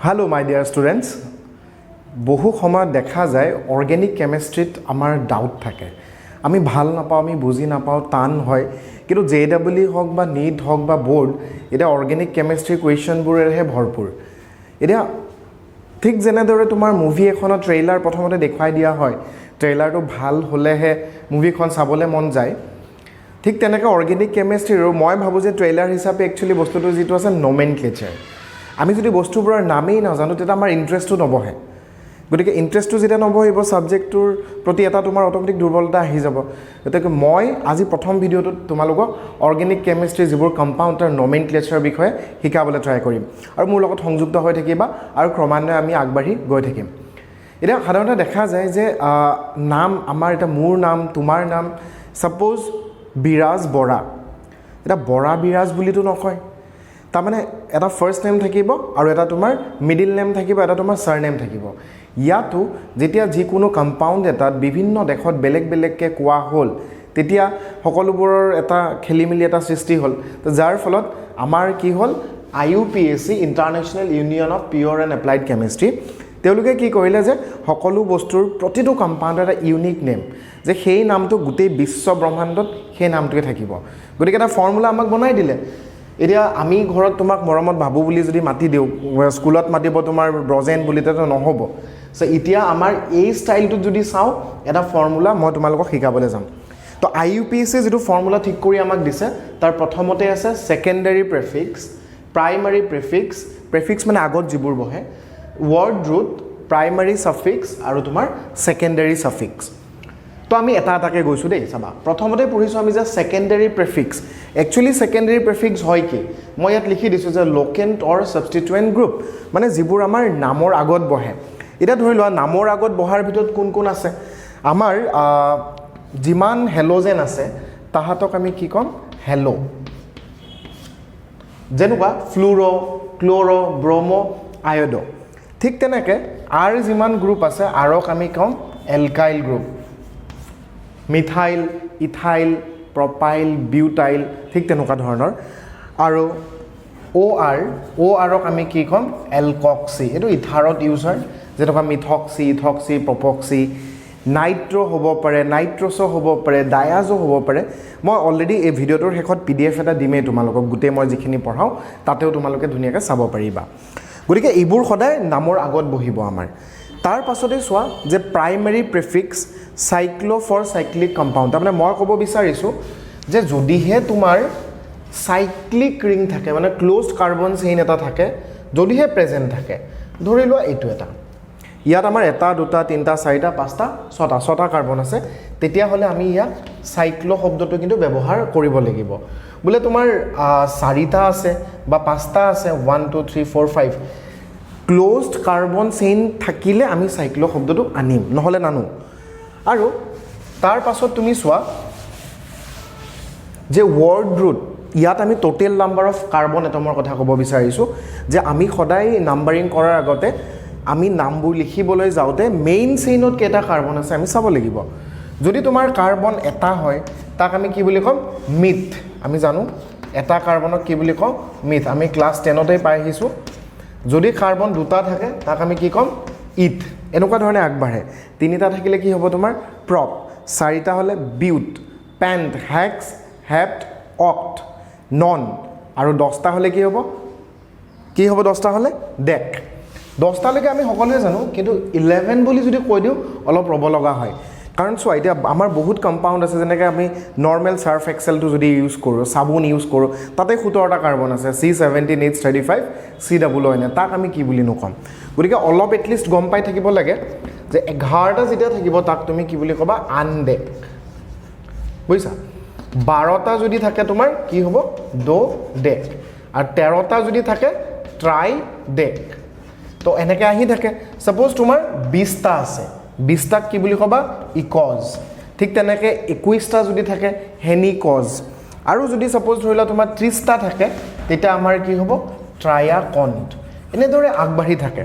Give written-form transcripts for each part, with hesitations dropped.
Hello' মাই dear students, বহু সময়ত দেখা যায় অৰ্গেনিক কেমেষ্ট্ৰিত আমাৰ ডাউট থাকে, আমি ভাল নাপাওঁ, আমি বুজি নাপাওঁ, টান হয়। কিন্তু জে ডাবল ই হওক বা নীট হওক বা ব'ৰ্ড, এতিয়া অৰ্গেনিক কেমেষ্ট্ৰিৰ কুৱেশ্যনবোৰেহে ভৰপূৰ। এতিয়া ঠিক যেনেদৰে তোমাৰ মুভি এখনৰ ট্ৰেইলাৰ প্ৰথমতে দেখুৱাই দিয়া হয়, ট্ৰেইলাৰটো ভাল হ'লেহে মুভিখন চাবলৈ মন যায়, ঠিক তেনেকৈ অৰ্গেনিক কেমেষ্ট্ৰিৰো মই ভাবোঁ যে ট্ৰেইলাৰ হিচাপে একচুৱেলি বস্তুটো যিটো আছে নমেনক্লেচাৰ। আমি যদি বস্তুবোৰৰ নামেই নাজানো, তেতিয়া আমাৰ ইণ্টাৰেষ্টটো নবহে। গতিকে ইণ্টাৰেষ্টটো যেতিয়া নবহিব, ছাবজেক্টটোৰ প্ৰতি এটা তোমাৰ অট'মেটিক দুৰ্বলতা আহি যাব। গতিকে মই আজি প্ৰথম ভিডিঅ'টোত তোমালোকক অৰ্গেনিক কেমেষ্ট্ৰিৰ যিবোৰ কম্পাউণ্ড, তাৰ নমেনক্লেচাৰৰ বিষয়ে শিকাবলৈ ট্ৰাই কৰিম আৰু মোৰ লগত সংযুক্ত হৈ থাকিবা আৰু ক্ৰমান্বয়ে আমি আগবাঢ়ি গৈ থাকিম। এতিয়া সাধাৰণতে দেখা যায় যে নাম আমাৰ, এতিয়া মোৰ নাম, তোমাৰ নাম, ছাপ'জ বিৰাজ বৰা। এতিয়া বৰা বিৰাজ বুলিতো নকয়। তাৰমানে এটা ফাৰ্ষ্ট নেম থাকিব আৰু এটা তোমাৰ মিডিল নেম থাকিব, এটা তোমাৰ ছাৰ নেম থাকিব। ইয়াতো যেতিয়া যিকোনো কম্পাউণ্ড এটাত বিভিন্ন দেশত বেলেগ বেলেগকৈ কোৱা হ'ল, তেতিয়া সকলোবোৰৰ এটা খেলি মেলি এটা সৃষ্টি হ'ল। তো যাৰ ফলত আমাৰ কি হ'ল, IUPAC, International Union of Pure and Applied Chemistry, তেওঁলোকে কি কৰিলে যে সকলো বস্তুৰ প্ৰতিটো কম্পাউণ্ডৰ এটা ইউনিক নেম, যে সেই নামটো গোটেই বিশ্ব ব্ৰহ্মাণ্ডত সেই নামটোৱে থাকিব। গতিকে এটা ফৰ্মুলা আমাক বনাই দিলে। এতিয়া আমি ঘৰত তোমাক মৰমত বাবু বুলি যদি মাতি দিওঁ, স্কুলত মাতিব তোমাৰ ব্ৰজেন বুলি, তেতিয়া নহ'ব। চ' এতিয়া আমাৰ এই ষ্টাইলটোত যদি চাওঁ, এটা ফৰ্মুলা মই তোমালোকক শিকাবলৈ যাম। তো IUPAC যিটো ফৰ্মুলা ঠিক কৰি আমাক দিছে, তাৰ প্ৰথমতে আছে secondary prefix, primary prefix, prefix মানে আগত যিবোৰ বহে, ৱৰ্ড ৰুট, প্ৰাইমাৰী ছাফিক্স আৰু তোমাৰ ছেকেণ্ডাৰী ছাফিক্স। তো আমি এটা এটাকৈ গৈছোঁ দেই, চাবা। প্ৰথমতে পঢ়িছোঁ আমি যে secondary prefix. Actually secondary prefix হয় কি? মই ইয়াত লিখি দিছোঁ যে লোকেণ্ট অৰ ছাবষ্টিটুৱেণ্ট গ্ৰুপ, মানে যিবোৰ আমাৰ নামৰ আগত বহে। এতিয়া ধৰি লোৱা, নামৰ আগত বহাৰ ভিতৰত কোন কোন আছে? আমাৰ যিমান হেল'জেন আছে, তাহাঁতক আমি কি ক'ম? হেল'। যেনেকুৱা ফ্লুৰ', ক্ল'ৰ', ব্ৰম', আয়ড'। ঠিক তেনেকৈ আৰ যিমান গ্ৰুপ আছে, আৰক আমি ক'ম alkyl group, methyl, ethyl, propyl, butyl, ঠিক তেনেকুৱা ধৰণৰ। আৰু অ' আৰ, অ' আৰক আমি কি ক'ম? এলকক্সি। এইটো ইথাৰত ইউজ হয়, যেনেকুৱা মিথক্সি, ইথক্সি, প্ৰপক্সি। নাইট্ৰ' হ'ব পাৰে, নাইট্ৰছ' হ'ব পাৰে, ডায়াজো হ'ব পাৰে। মই অলৰেডি এই ভিডিঅ'টোৰ শেষত পিডিএফ এটা দিমেই তোমালোকক, গোটেই মই যিখিনি পঢ়াওঁ তাতেও তোমালোকে ধুনীয়াকৈ চাব পাৰিবা। গতিকে এইবোৰ সদায় নামৰ আগত বহিব আমাৰ। তাৰ পাছতে চোৱা যে primary prefix, cyclo for cyclic compound। তাৰমানে মই ক'ব বিচাৰিছোঁ যে যদিহে তোমাৰ চাইক্লিক ৰিং থাকে, মানে ক্ল'জ কাৰ্বন চেইন এটা থাকে, যদিহে প্ৰেজেণ্ট থাকে, ধৰি লোৱা এইটো এটা, ইয়াত আমাৰ এটা, দুটা, তিনিটা, চাৰিটা, পাঁচটা, ছটা, ছটা কাৰ্বন আছে, তেতিয়াহ'লে আমি ইয়াক চাইক্ল' শব্দটো কিন্তু ব্যৱহাৰ কৰিব লাগিব। বোলে তোমাৰ চাৰিটা আছে বা পাঁচটা আছে, one, two, three, four, five, closed carbon chain থাকিলে আমি চাইক্ল' শব্দটো আনিম, নহ'লে নানো। আৰু তাৰ পাছত তুমি চোৱা যে ৱৰ্ড ৰুট। ইয়াত আমি টোটেল নাম্বাৰ অফ কাৰ্বন এটমৰ কথা ক'ব বিচাৰিছোঁ যে আমি সদায় নাম্বাৰিং কৰাৰ আগতে, আমি নামবোৰ লিখিবলৈ যাওঁতে মেইন চেইনত কেইটা কাৰ্বন আছে আমি চাব লাগিব। যদি তোমাৰ কাৰ্বন এটা হয়, তাক আমি কি বুলি ক'ম? মিথ। আমি জানো এটা কাৰ্বনক কি বুলি কওঁ? মিথ। আমি ক্লাছ 10তেই পাই আহিছোঁ। যদি কাৰ্বন দুটা থাকে, তাক আমি কি ক'ম? ইথ। এনেকুৱা ধৰণে আগবাঢ়ে। তিনিটা থাকিলে কি হ'ব তোমাৰ? প্ৰপ। চাৰিটা হ'লে but, pent, hex, hept, oct, non। আৰু 10টা হ'লে কি হ'ব? কি হ'ব 10টা হ'লে? ডেক। 10টালৈকে আমি সকলোৱে জানো, কিন্তু 11 বুলি যদি কৈ দিওঁ, অলপ ৰ'ব লগা হয়। কাৰণ চোৱা, এতিয়া আমাৰ বহুত কম্পাউণ্ড আছে, যেনেকৈ আমি নৰ্মেল চাৰ্ফ এক্সেলটো যদি ইউজ কৰোঁ, চাবোন ইউজ কৰোঁ, তাতে 17টা কাৰ্বন আছে, C17H35 C double O N। তাক আমি কি বুলি নক'ম? গতিকে অলপ এটলিষ্ট গম পাই থাকিব লাগে যে 11টা যেতিয়া থাকিব, তাক তুমি কি বুলি ক'বা? আনডেক। বুজিছা? 12টা যদি থাকে তোমাৰ কি হ'ব? ড' ডেক। আৰু 13টা যদি থাকে, ট্ৰাই ডেক। তো এনেকৈ আহি থাকে। ছাপ'জ তোমাৰ 20টা আছে, 20টাক কি বুলি ক'বা? ইকজ। ঠিক তেনেকৈ 21টা যদি থাকে, হেনিকজ। আৰু যদি ছাপ'জ ধৰি লোৱা তোমাৰ 30টা থাকে, তেতিয়া আমাৰ কি হ'ব? ট্ৰায়াকণ্ট। এনেদৰে আগবাঢ়ি থাকে।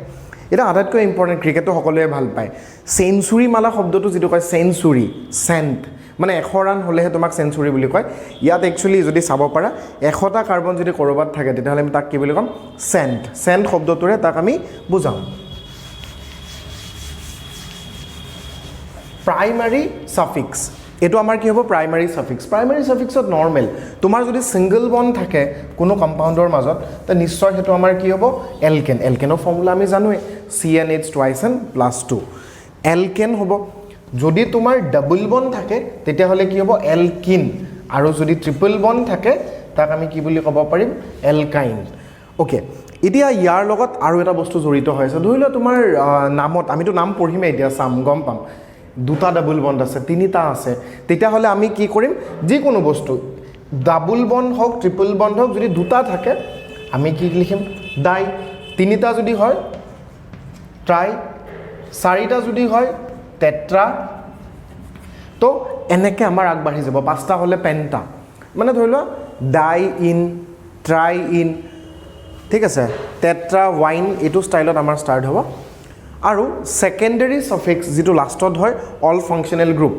এতিয়া আটাইতকৈ ইম্পৰ্টেণ্ট, ক্ৰিকেটটো সকলোৱে ভাল পায়। চেঞ্চুৰী মালা শব্দটো যিটো কয়, চেঞ্চুৰী, চেণ্ট, মানে 100 ৰান হ'লেহে তোমাক চেঞ্চুৰী বুলি কয়। ইয়াত একচুৱেলি যদি চাব পাৰা, 100টা কাৰ্বন যদি ক'ৰবাত থাকে, তেতিয়াহ'লে আমি তাক কি বুলি ক'ম? চেণ্ট। চেণ্ট শব্দটোৰে তাক আমি বুজাওঁ। প্ৰাইমাৰী ছাফিক্স, এইটো আমাৰ কি হ'ব? Primary suffix. Primary ছাফিক্সত নৰ্মেল তোমাৰ যদি ছিংগল বণ্ড থাকে কোনো কম্পাউণ্ডৰ মাজত, তে নিশ্চয় সেইটো আমাৰ কি হ'ব? এলকেন। এলকেনৰ ফৰ্মুলা আমি জানোৱেই, CnH twice n plus 2, alkane হ'ব। যদি তোমাৰ ডাবল বণ্ড থাকে, তেতিয়াহ'লে কি হ'ব? এলকিন। আৰু যদি ট্ৰিপল বণ্ড থাকে, তাক আমি কি বুলি ক'ব পাৰিম? এলকাইন। অ'কে, এতিয়া ইয়াৰ লগত আৰু এটা বস্তু জড়িত হৈ আছে। ধৰি লোৱা তোমাৰ নামত, আমিতো নাম পঢ়িমেই এতিয়া, চাম, গম পাম দুটা ডাবল বণ্ড আছে, তিনিটা আছে, তেতিয়াহ'লে আমি কি কৰিম? যিকোনো বস্তু ডাবল বণ্ড হওক, ট্ৰিপল বণ্ড হওক, যদি দুটা থাকে আমি কি লিখিম? ডাই। তিনিটা যদি হয় ট্ৰাই, চাৰিটা যদি হয় টেট্ৰা। তো এনেকৈ আমাৰ আগবাঢ়ি যাব। পাঁচটা হ'লে পেণ্টা। মানে ধৰি লোৱা ডাই ইন, ট্ৰাই ইন, ঠিক আছে, টেট্ৰা ৱাইন, এইটো ষ্টাইলত আমাৰ ষ্টাৰ্ট হ'ব। আৰু ছেকেণ্ডেৰী চফিক্স যিটো লাষ্টত হয়, অল ফাংচনেল গ্ৰুপ।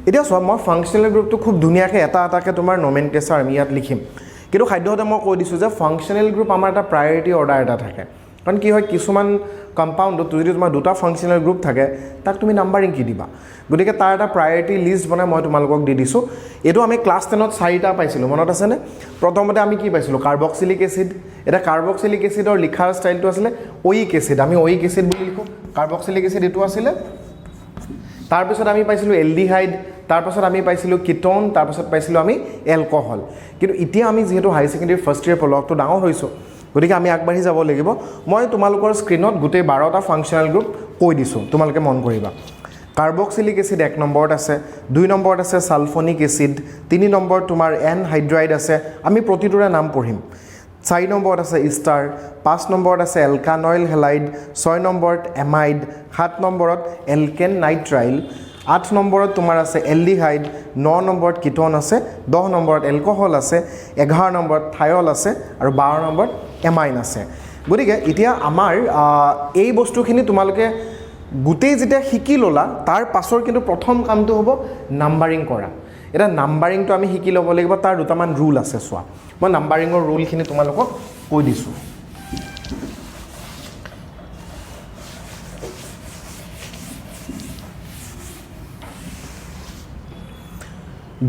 এতিয়া চোৱা, মই ফাংচনেল গ্ৰুপটো খুব ধুনীয়াকৈ এটা এটাকৈ তোমাৰ নমেনক্লেচাৰ আমি ইয়াত লিখিম। কিন্তু খাদ্যতে মই কৈ দিছোঁ যে ফাংচনেল গ্ৰুপ আমাৰ এটা প্ৰায়ৰিটি অৰ্ডাৰ এটা থাকে। কাৰণ কি হয়, কিছুমান কম্পাউণ্ডত যদি তোমাৰ দুটা ফাংচনেল গ্ৰুপ থাকে, তাক তুমি নাম্বাৰিং কি দিবা? গতিকে তাৰ এটা প্ৰায়ৰিটি লিষ্ট বনাই মই তোমালোকক দি দিছোঁ। এইটো আমি ক্লাছ 10ত চাৰিটা পাইছিলোঁ, মনত আছেনে? প্ৰথমতে আমি কি পাইছিলোঁ? Carboxylic acid. এতিয়া কাৰ্বক্সিলিক এচিডৰ লিখাৰ ষ্টাইলটো আছিলে অইক এচিড, আমি অইক এচিড বুলি লিখোঁ। কাৰ্বক্সিলিক এচিড এইটো আছিলে। তাৰপিছত আমি পাইছিলোঁ এলডিহাইড, তাৰপাছত আমি পাইছিলোঁ কিটন, তাৰপাছত পাইছিলোঁ আমি এলকহল। কিন্তু এতিয়া আমি যিহেতু হাই ছেকেণ্ডেৰী ফাৰ্ষ্ট ইয়েৰ প্ৰলগটো ডাঙৰ হৈছোঁ, গতিকে আমি আগবাঢ়ি যাব লাগিব। মই তোমালোকৰ স্ক্ৰীণত গোটেই 12টা ফাংচনেল গ্ৰুপ কৈ দিছোঁ, তোমালোকে মন কৰিবা। কাৰ্বক্সিলিক এচিড 1 নম্বৰত আছে, 2 নম্বৰত আছে ছালফনিক এচিড, 3 নম্বৰত তোমাৰ এন হাইড্ৰাইড আছে, আমি প্ৰতিটোৰে নাম পঢ়িম। 4 নম্বৰত আছে ইষ্টাৰ, 5 নম্বৰত আছে এলকানইল হেলাইড, 6 নম্বৰত এমাইড, 7 নম্বৰত এলকেন নাইট্ৰাইল, 8 নম্বৰত তোমাৰ আছে এলডিহাইড, 9 নম্বৰত কিটন আছে, 10 নম্বৰত এলকহল আছে, 11 নম্বৰত থায়ল আছে আৰু 12 নম্বৰত এমাইন আছে। গতিকে এতিয়া আমাৰ এই বস্তুখিনি তোমালোকে গোটেই যেতিয়া শিকি ল'লা, তাৰ পাছৰ কিন্তু প্ৰথম কামটো হ'ব নাম্বাৰিং কৰা। এতিয়া নাম্বাৰিংটো আমি শিকি ল'ব লাগিব, তাৰ দুটামান ৰুল আছে। চোৱা, মই নাম্বাৰিঙৰ ৰুলখিনি তোমালোকক কৈ দিছোঁ।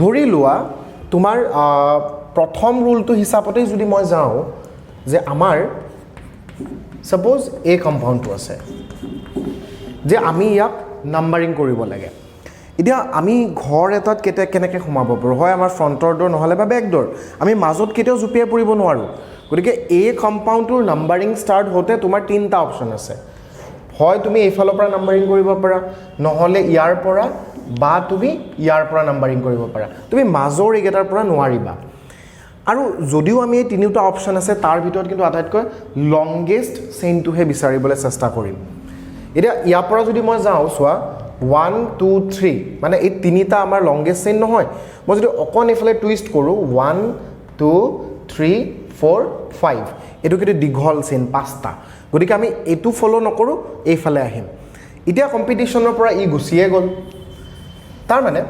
ধৰি লোৱা তোমাৰ প্ৰথম ৰুলটো হিচাপতেই যদি মই যাওঁ যে আমাৰ ছাপ'জ এই কম্পাউণ্ডটো আছে যে আমি ইয়াক নাম্বাৰিং কৰিব লাগে। এতিয়া আমি ঘৰ এটাত কেতিয়া কেনেকৈ সোমাব পাৰোঁ? হয় আমাৰ ফ্ৰণ্টৰ ড'ৰ, নহ'লে বা বেক ড'ৰ। আমি মাজত কেতিয়াও জঁপিয়াই পৰিব নোৱাৰোঁ। গতিকে এই কম্পাউণ্ডটোৰ নাম্বাৰিং ষ্টাৰ্ট হওঁতে তোমাৰ তিনিটা অপশ্যন আছে। হয় তুমি এইফালৰ পৰা নাম্বাৰিং কৰিব পাৰা, নহ'লে ইয়াৰ পৰা, বা তুমি ইয়াৰ পৰা নাম্বাৰিং কৰিব পাৰা। তুমি মাজৰ এইকেইটাৰ পৰা নোৱাৰিবা। আৰু যদিও আমি এই তিনিওটা অপশ্যন আছে, তাৰ ভিতৰত কিন্তু আটাইতকৈ লংগেষ্ট চেইনটোহে বিচাৰিবলৈ চেষ্টা কৰিম। এতিয়া ইয়াৰ পৰা যদি মই যাওঁ, চোৱা, 1 2 3, মানে এই তিনিটা আমাৰ লংগেষ্ট চেইন নহয়। মই যদি অকণ এইফালে টুইষ্ট কৰোঁ, 1 2 3 4 5, এইটো কিন্তু দীঘল চেইন পাঁচটা। গতিকে আমি এইটো ফ'ল' নকৰোঁ, এইফালে আহিম। এতিয়া কম্পিটিশ্যনৰ পৰা ই গুচিয়ে গ'ল। তাৰমানে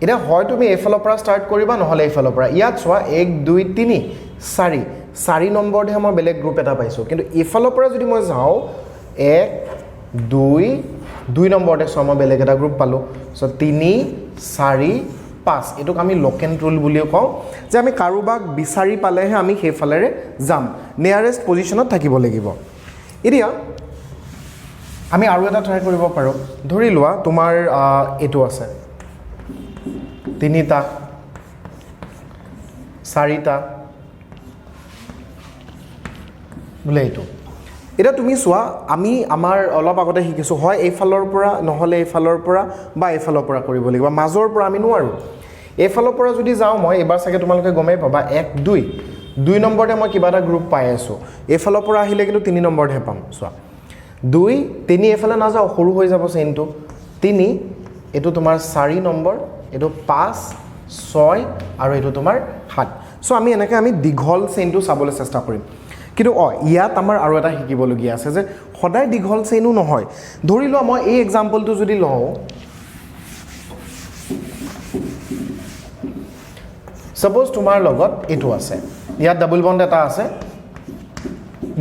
এতিয়া হয় তুমি এইফালৰ পৰা ষ্টাৰ্ট কৰিবা, নহ'লে এইফালৰ পৰা। ইয়াত চোৱা, 1 2 3 4, 4 নম্বৰতহে মই বেলেগ গ্ৰুপ এটা পাইছোঁ। কিন্তু এইফালৰ পৰা যদি মই যাওঁ, 1 2, 2 নম্বৰতে চোৱা, মই বেলেগ এটা গ্ৰুপ পালোঁ। চ' 3 4 5, এইটোক আমি লকেণ্ট ৰুল বুলিও কওঁ, যে আমি কাৰোবাক বিচাৰি পালেহে আমি সেইফালেৰে যাম, নিয়াৰেষ্ট পজিশ্যনত থাকিব লাগিব। এতিয়া আমি আৰু এটা ট্ৰাই কৰিব পাৰোঁ। ধৰি লোৱা তোমাৰ এইটো আছে তিনিটা, চাৰিটা বোলে এইটো। এতিয়া তুমি চোৱা, আমি আমাৰ অলপ আগতে শিকিছোঁ, হয় এইফালৰ পৰা, নহ'লে এইফালৰ পৰা বা এইফালৰ পৰা কৰিব লাগিব, মাজৰ পৰা আমি নোৱাৰোঁ। এইফালৰ পৰা যদি যাওঁ মই, এইবাৰ চাগে তোমালোকে গমেই পাবা, 1 2, 2 নম্বৰতে মই কিবা এটা গ্ৰুপ পাই আছোঁ। এইফালৰ পৰা আহিলে কিন্তু 3 নম্বৰতহে পাম। চোৱা, 2 3, এইফালে নাযাওঁ, সৰু হৈ যাব চেইনটো। 3, এইটো তোমাৰ 4 নম্বৰ, এইটো 5 6 আৰু এইটো তোমাৰ 7। চ' আমি এনেকৈ আমি দীঘল চেইনটো চাবলৈ চেষ্টা কৰিম। কিন্তু ইয়াত আমাৰ আৰু এটা শিকিবলগীয়া আছে যে সদায় দীঘল চেইনো নহয়। ধৰি লোৱা মই এই এক্সাম্পলটো যদি লওঁ, ছাপ'জ তোমাৰ লগত এইটো আছে, ইয়াত ডাবল বণ্ড এটা আছে,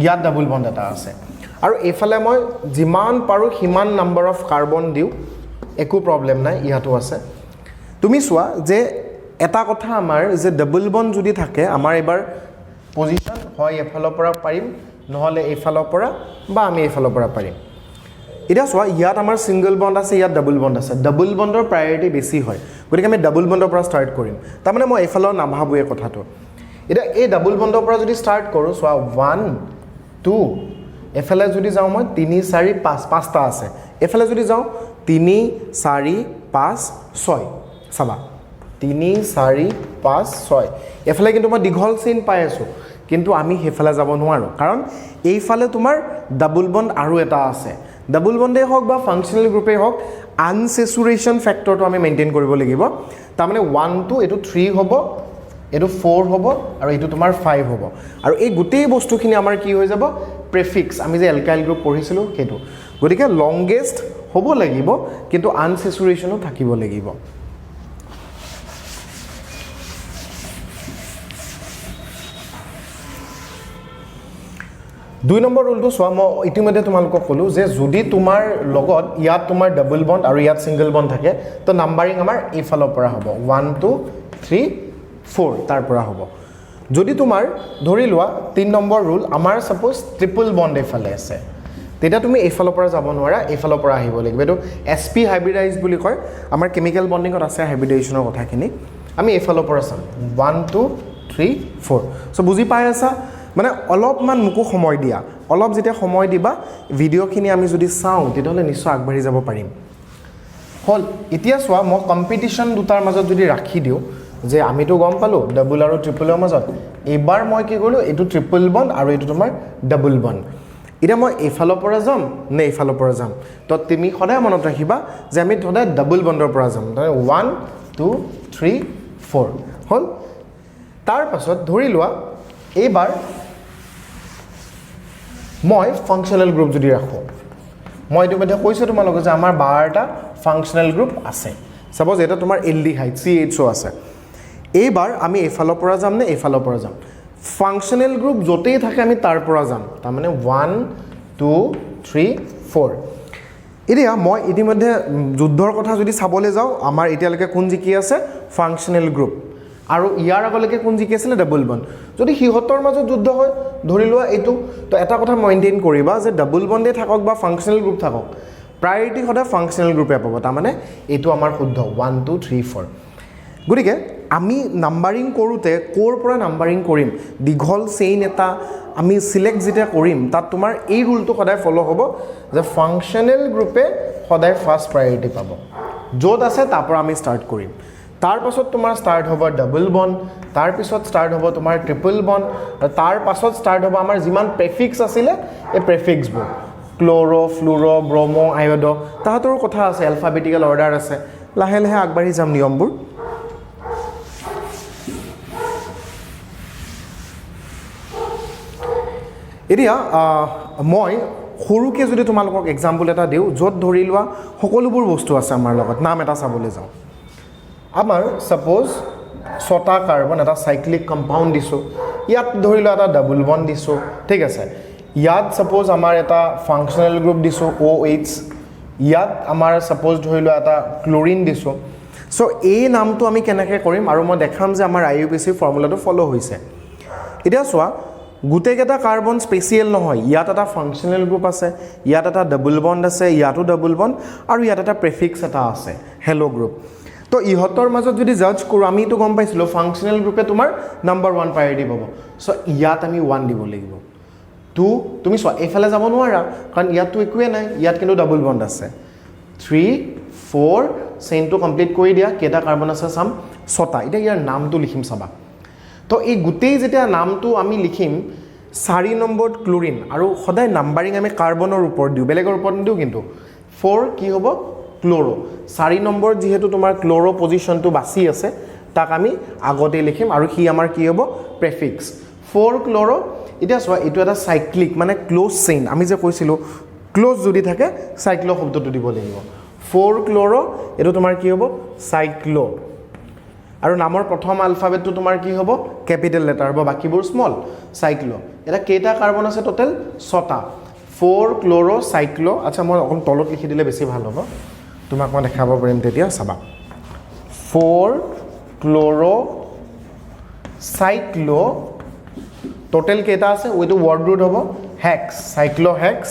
ইয়াত ডাবল বণ্ড এটা আছে, আৰু এইফালে মই যিমান পাৰোঁ সিমান নাম্বাৰ অফ কাৰ্বন দিওঁ, একো প্ৰব্লেম নাই, ইয়াতো আছে। তুমি চোৱা যে এটা কথা আমাৰ যে ডাবল বণ্ড যদি থাকে, আমাৰ এইবাৰ পজিশ্যন হয় এইফালৰ পৰা পাৰিম, নহ'লে এইফালৰ পৰা বা আমি এইফালৰ পৰা পাৰিম। এতিয়া চোৱা ইয়াত আমাৰ ছিংগল বণ্ড আছে, ইয়াত ডাবল বণ্ড আছে। ডাবল বণ্ডৰ প্ৰায়ৰিটি বেছি হয়, গতিকে আমি ডাবল বণ্ডৰ পৰা ষ্টাৰ্ট কৰিম। তাৰমানে মই এইফালৰ নাভাবোঁ কথাটো। এতিয়া এই ডাবল বণ্ডৰ পৰা যদি ষ্টাৰ্ট কৰোঁ, চোৱা 1 2, এইফালে যদি যাওঁ মই 3 4 5, পাঁচটা আছে। এইফালে যদি যাওঁ 3 4 5 6, চাবা 3 4 5 6, এইফালে কিন্তু মই দীঘল চেইন পাই আছোঁ, কিন্তু আমি সেইফালে যাব নোৱাৰোঁ, কাৰণ এইফালে তোমাৰ ডাবল বণ্ড আৰু এটা আছে। ডাবল বণ্ডেই হওক বা ফাংচনেল গ্ৰুপেই হওক, আনচেচুৰেশ্যন ফেক্টৰটো আমি মেইনটেইন কৰিব লাগিব। তাৰমানে 1 2, এইটো 3 হ'ব, এইটো 4 হ'ব, আৰু এইটো তোমাৰ 5 হ'ব। আৰু এই গোটেই বস্তুখিনি আমাৰ কি হৈ যাব? প্ৰেফিক্স, আমি যে এলকাইল গ্ৰুপ পঢ়িছিলোঁ সেইটো। গতিকে লংগেষ্ট হ'ব লাগিব, কিন্তু আনচেচুৰেশ্যনো থাকিব লাগিব। দুই নম্বৰ ৰুলটো চোৱা, মই ইতিমধ্যে তোমালোকক ক'লোঁ যে যদি তোমাৰ লগত ইয়াত তোমাৰ ডাবল বণ্ড আৰু ইয়াত ছিংগল বণ্ড থাকে, তো নাম্বাৰিং আমাৰ এইফালৰ পৰা হ'ব 1 2 3 4, তাৰ পৰা হ'ব। যদি তোমাৰ ধৰি লোৱা 3 নম্বৰ ৰুল, আমাৰ ছাপ'জ ট্ৰিপল বণ্ড এইফালে আছে, তেতিয়া তুমি এইফালৰ পৰা যাব নোৱাৰা, এইফালৰ পৰা আহিব লাগিব। এইটো এছ পি হাইব্ৰিডাইজ বুলি কয়, আমাৰ কেমিকেল বণ্ডিঙত আছে হাইব্ৰিডাইজেশ্যনৰ কথাখিনি। আমি এইফালৰ পৰা চাম 1 2 3 4। চ' বুজি পাই আছা? মানে অলপমান মোকো সময় দিয়া, অলপ যেতিয়া সময় দিবা, ভিডিঅ'খিনি আমি যদি চাওঁ তেতিয়াহ'লে নিশ্চয় আগবাঢ়ি যাব পাৰিম। হ'ল, এতিয়া চোৱা মই কম্পিটিশ্যন দুটাৰ মাজত যদি ৰাখি দিওঁ, যে আমিতো গম পালোঁ ডাবল আৰু ট্ৰিপলৰ মাজত, এইবাৰ মই কি কৰিলোঁ, এইটো ট্ৰিপল বণ্ড আৰু এইটো তোমাৰ ডাবল বণ্ড। এতিয়া মই এইফালৰ পৰা যাম নে এইফালৰ পৰা যাম? তো তুমি সদায় মনত ৰাখিবা যে আমি সদায় ডাবল বণ্ডৰ পৰা যাম, তাৰমানে 1 2 3 4 হ'ল। তাৰপাছত ধৰি লোৱা এইবাৰ মই ফাংচনেল গ্ৰুপ যদি ৰাখোঁ, মই ইতিমধ্যে কৈছোঁ তোমালোকে যে আমাৰ 12টা ফাংচনেল গ্ৰুপ আছে। ছাপ'জ এটা তোমাৰ এলডিহাইড CHO আছে, এইবাৰ আমি এইফালৰ পৰা যাম নে এইফালৰ পৰা যাম? ফাংচনেল গ্ৰুপ য'তেই থাকে আমি তাৰ পৰা যাম, তাৰমানে 1 2 3 4। এতিয়া মই ইতিমধ্যে যুদ্ধৰ কথা যদি চাবলৈ যাওঁ, আমাৰ এতিয়ালৈকে কোন জিকি আছে? Functional group. আৰু ইয়াৰ আগলৈকে কোন জিকি আছিলে? Double bond. যদি সিহঁতৰ মাজত যুদ্ধ হয়, ধৰি লোৱা এইটো, তো এটা কথা মেইনটেইন কৰিবা যে ডাবল বণ্ডে থাকক বা ফাংচনেল গ্ৰুপ থাকক, প্ৰায়ৰিটি সদায় ফাংচনেল গ্ৰুপে পাব। তাৰমানে এইটো আমাৰ শুদ্ধ 1 2 3 4। গতিকে আমি নাম্বাৰিং কৰোঁতে ক'ৰ পৰা নাম্বাৰিং কৰিম, দীঘল চেইন এটা আমি চিলেক্ট যেতিয়া কৰিম, তাত তোমাৰ এই ৰুলটো সদায় ফ'ল' হ'ব যে ফাংচনেল গ্ৰুপে সদায় ফাৰ্ষ্ট প্ৰায়ৰিটি পাব, য'ত আছে তাৰ পৰা আমি ষ্টাৰ্ট কৰিম। তাৰপাছত তোমাৰ ষ্টাৰ্ট হ'ব ডাবল বণ্ড, তাৰপিছত ষ্টাৰ্ট হ'ব তোমাৰ ট্ৰিপল বণ্ড, আৰু তাৰপাছত ষ্টাৰ্ট হ'ব আমাৰ যিমান প্ৰেফিক্স আছিলে এই প্ৰেফিক্সবোৰ, ক্ল'ৰ', ফ্লুৰ', ব্ৰম', আয়ড, তাহাঁতৰো কথা আছে, এলফাবেটিকেল অৰ্ডাৰ আছে। লাহে লাহে আগবাঢ়ি যাম নিয়মবোৰ। এতিয়া মই সৰুকৈ যদি তোমালোকক এক্সাম্পল এটা দিওঁ, য'ত ধৰি লোৱা সকলোবোৰ বস্তু আছে আমাৰ লগত, নাম এটা চাবলৈ যাওঁ। আমাৰ ছাপ'জ 6টা কাৰ্বন এটা চাইক্লিক কম্পাউণ্ড দিছোঁ, ইয়াত ধৰি লোৱা এটা ডাবল বণ্ড দিছোঁ, ঠিক আছে। ইয়াত ছাপ'জ আমাৰ এটা ফাংচনেল গ্ৰুপ দিছোঁ OH, ইয়াত আমাৰ ছাপ'জ ধৰি লোৱা এটা ক্ল'ৰিন দিছোঁ। চ' এই নামটো আমি কেনেকৈ কৰিম, আৰু মই দেখাম যে আমাৰ IUPAC ফৰ্মুলাটো ফ'ল' হৈছে। এতিয়া চোৱা গোটেইকেইটা কাৰ্বন স্পেচিয়েল নহয়, ইয়াত এটা ফাংচনেল গ্ৰুপ আছে, ইয়াত এটা ডাবল বণ্ড আছে, ইয়াতো ডাবল বণ্ড, আৰু ইয়াত এটা প্ৰেফিক্স এটা আছে হেল' গ্ৰুপ। তো ইহঁতৰ মাজত যদি জাজ কৰোঁ, আমিতো গম পাইছিলোঁ ফাংচনেল গ্ৰুপে তোমাৰ নাম্বাৰ 1 প্ৰায়ৰিটি পাব। চ' ইয়াত আমি 1 দিব লাগিব। 2, তুমি চোৱা এইফালে যাব নোৱাৰা, কাৰণ ইয়াততো একোৱেই নাই, ইয়াত কিন্তু ডাবল বণ্ড আছে। 3 4, চেইনটো কমপ্লিট কৰি দিয়া, কেইটা কাৰ্বন আছে চাম, 6টা। এতিয়া ইয়াৰ নামটো লিখিম চাবা। তো এই গোটেই যেতিয়া নামটো আমি লিখিম, 4 নম্বৰত ক্ল'ৰিন, আৰু সদায় নাম্বাৰিং আমি কাৰ্বনৰ ওপৰত দিওঁ, বেলেগৰ ওপৰত নিদিওঁ কিন্তু। 4 কি হ'ব? ক্ল'ৰ'। 4 নম্বৰত যিহেতু তোমাৰ ক্ল'ৰ' পজিশ্যনটো বাচি আছে, তাক আমি আগতেই লিখিম, আৰু সি আমাৰ কি হ'ব? প্ৰেফিক্স। 4 ক্ল'ৰ'। এতিয়া চোৱা, এইটো এটা চাইক্লিক মানে ক্ল'জ চেইন, আমি যে কৈছিলোঁ ক্ল'জ যদি থাকে চাইক্ল' শব্দটো দিব লাগিব। 4 ক্ল'ৰ' এইটো তোমাৰ কি হ'ব? চাইক্ল'। আৰু নামৰ প্ৰথম আলফাবেটটো তোমাৰ কি হ'ব? কেপিটেল লেটাৰ হ'ব, বাকীবোৰ স্মল। চাইক্ল'। এটা কেইটা কাৰ্বন আছে টোটেল? 6টা। 4 ক্ল'ৰ' চাইক্ল'। আচ্ছা, মই অকণ তলত লিখি দিলে বেছি ভাল হ'ব, তোমাক মই দেখাব পাৰিম তেতিয়া, চাবা। 4 ক্ল'ৰ' চাইক্ল', টোটেল কেইটা আছে? এইটো ৱৰ্ড ৰুট হ'ব হেক্স, চাইক্ল' হেক্স।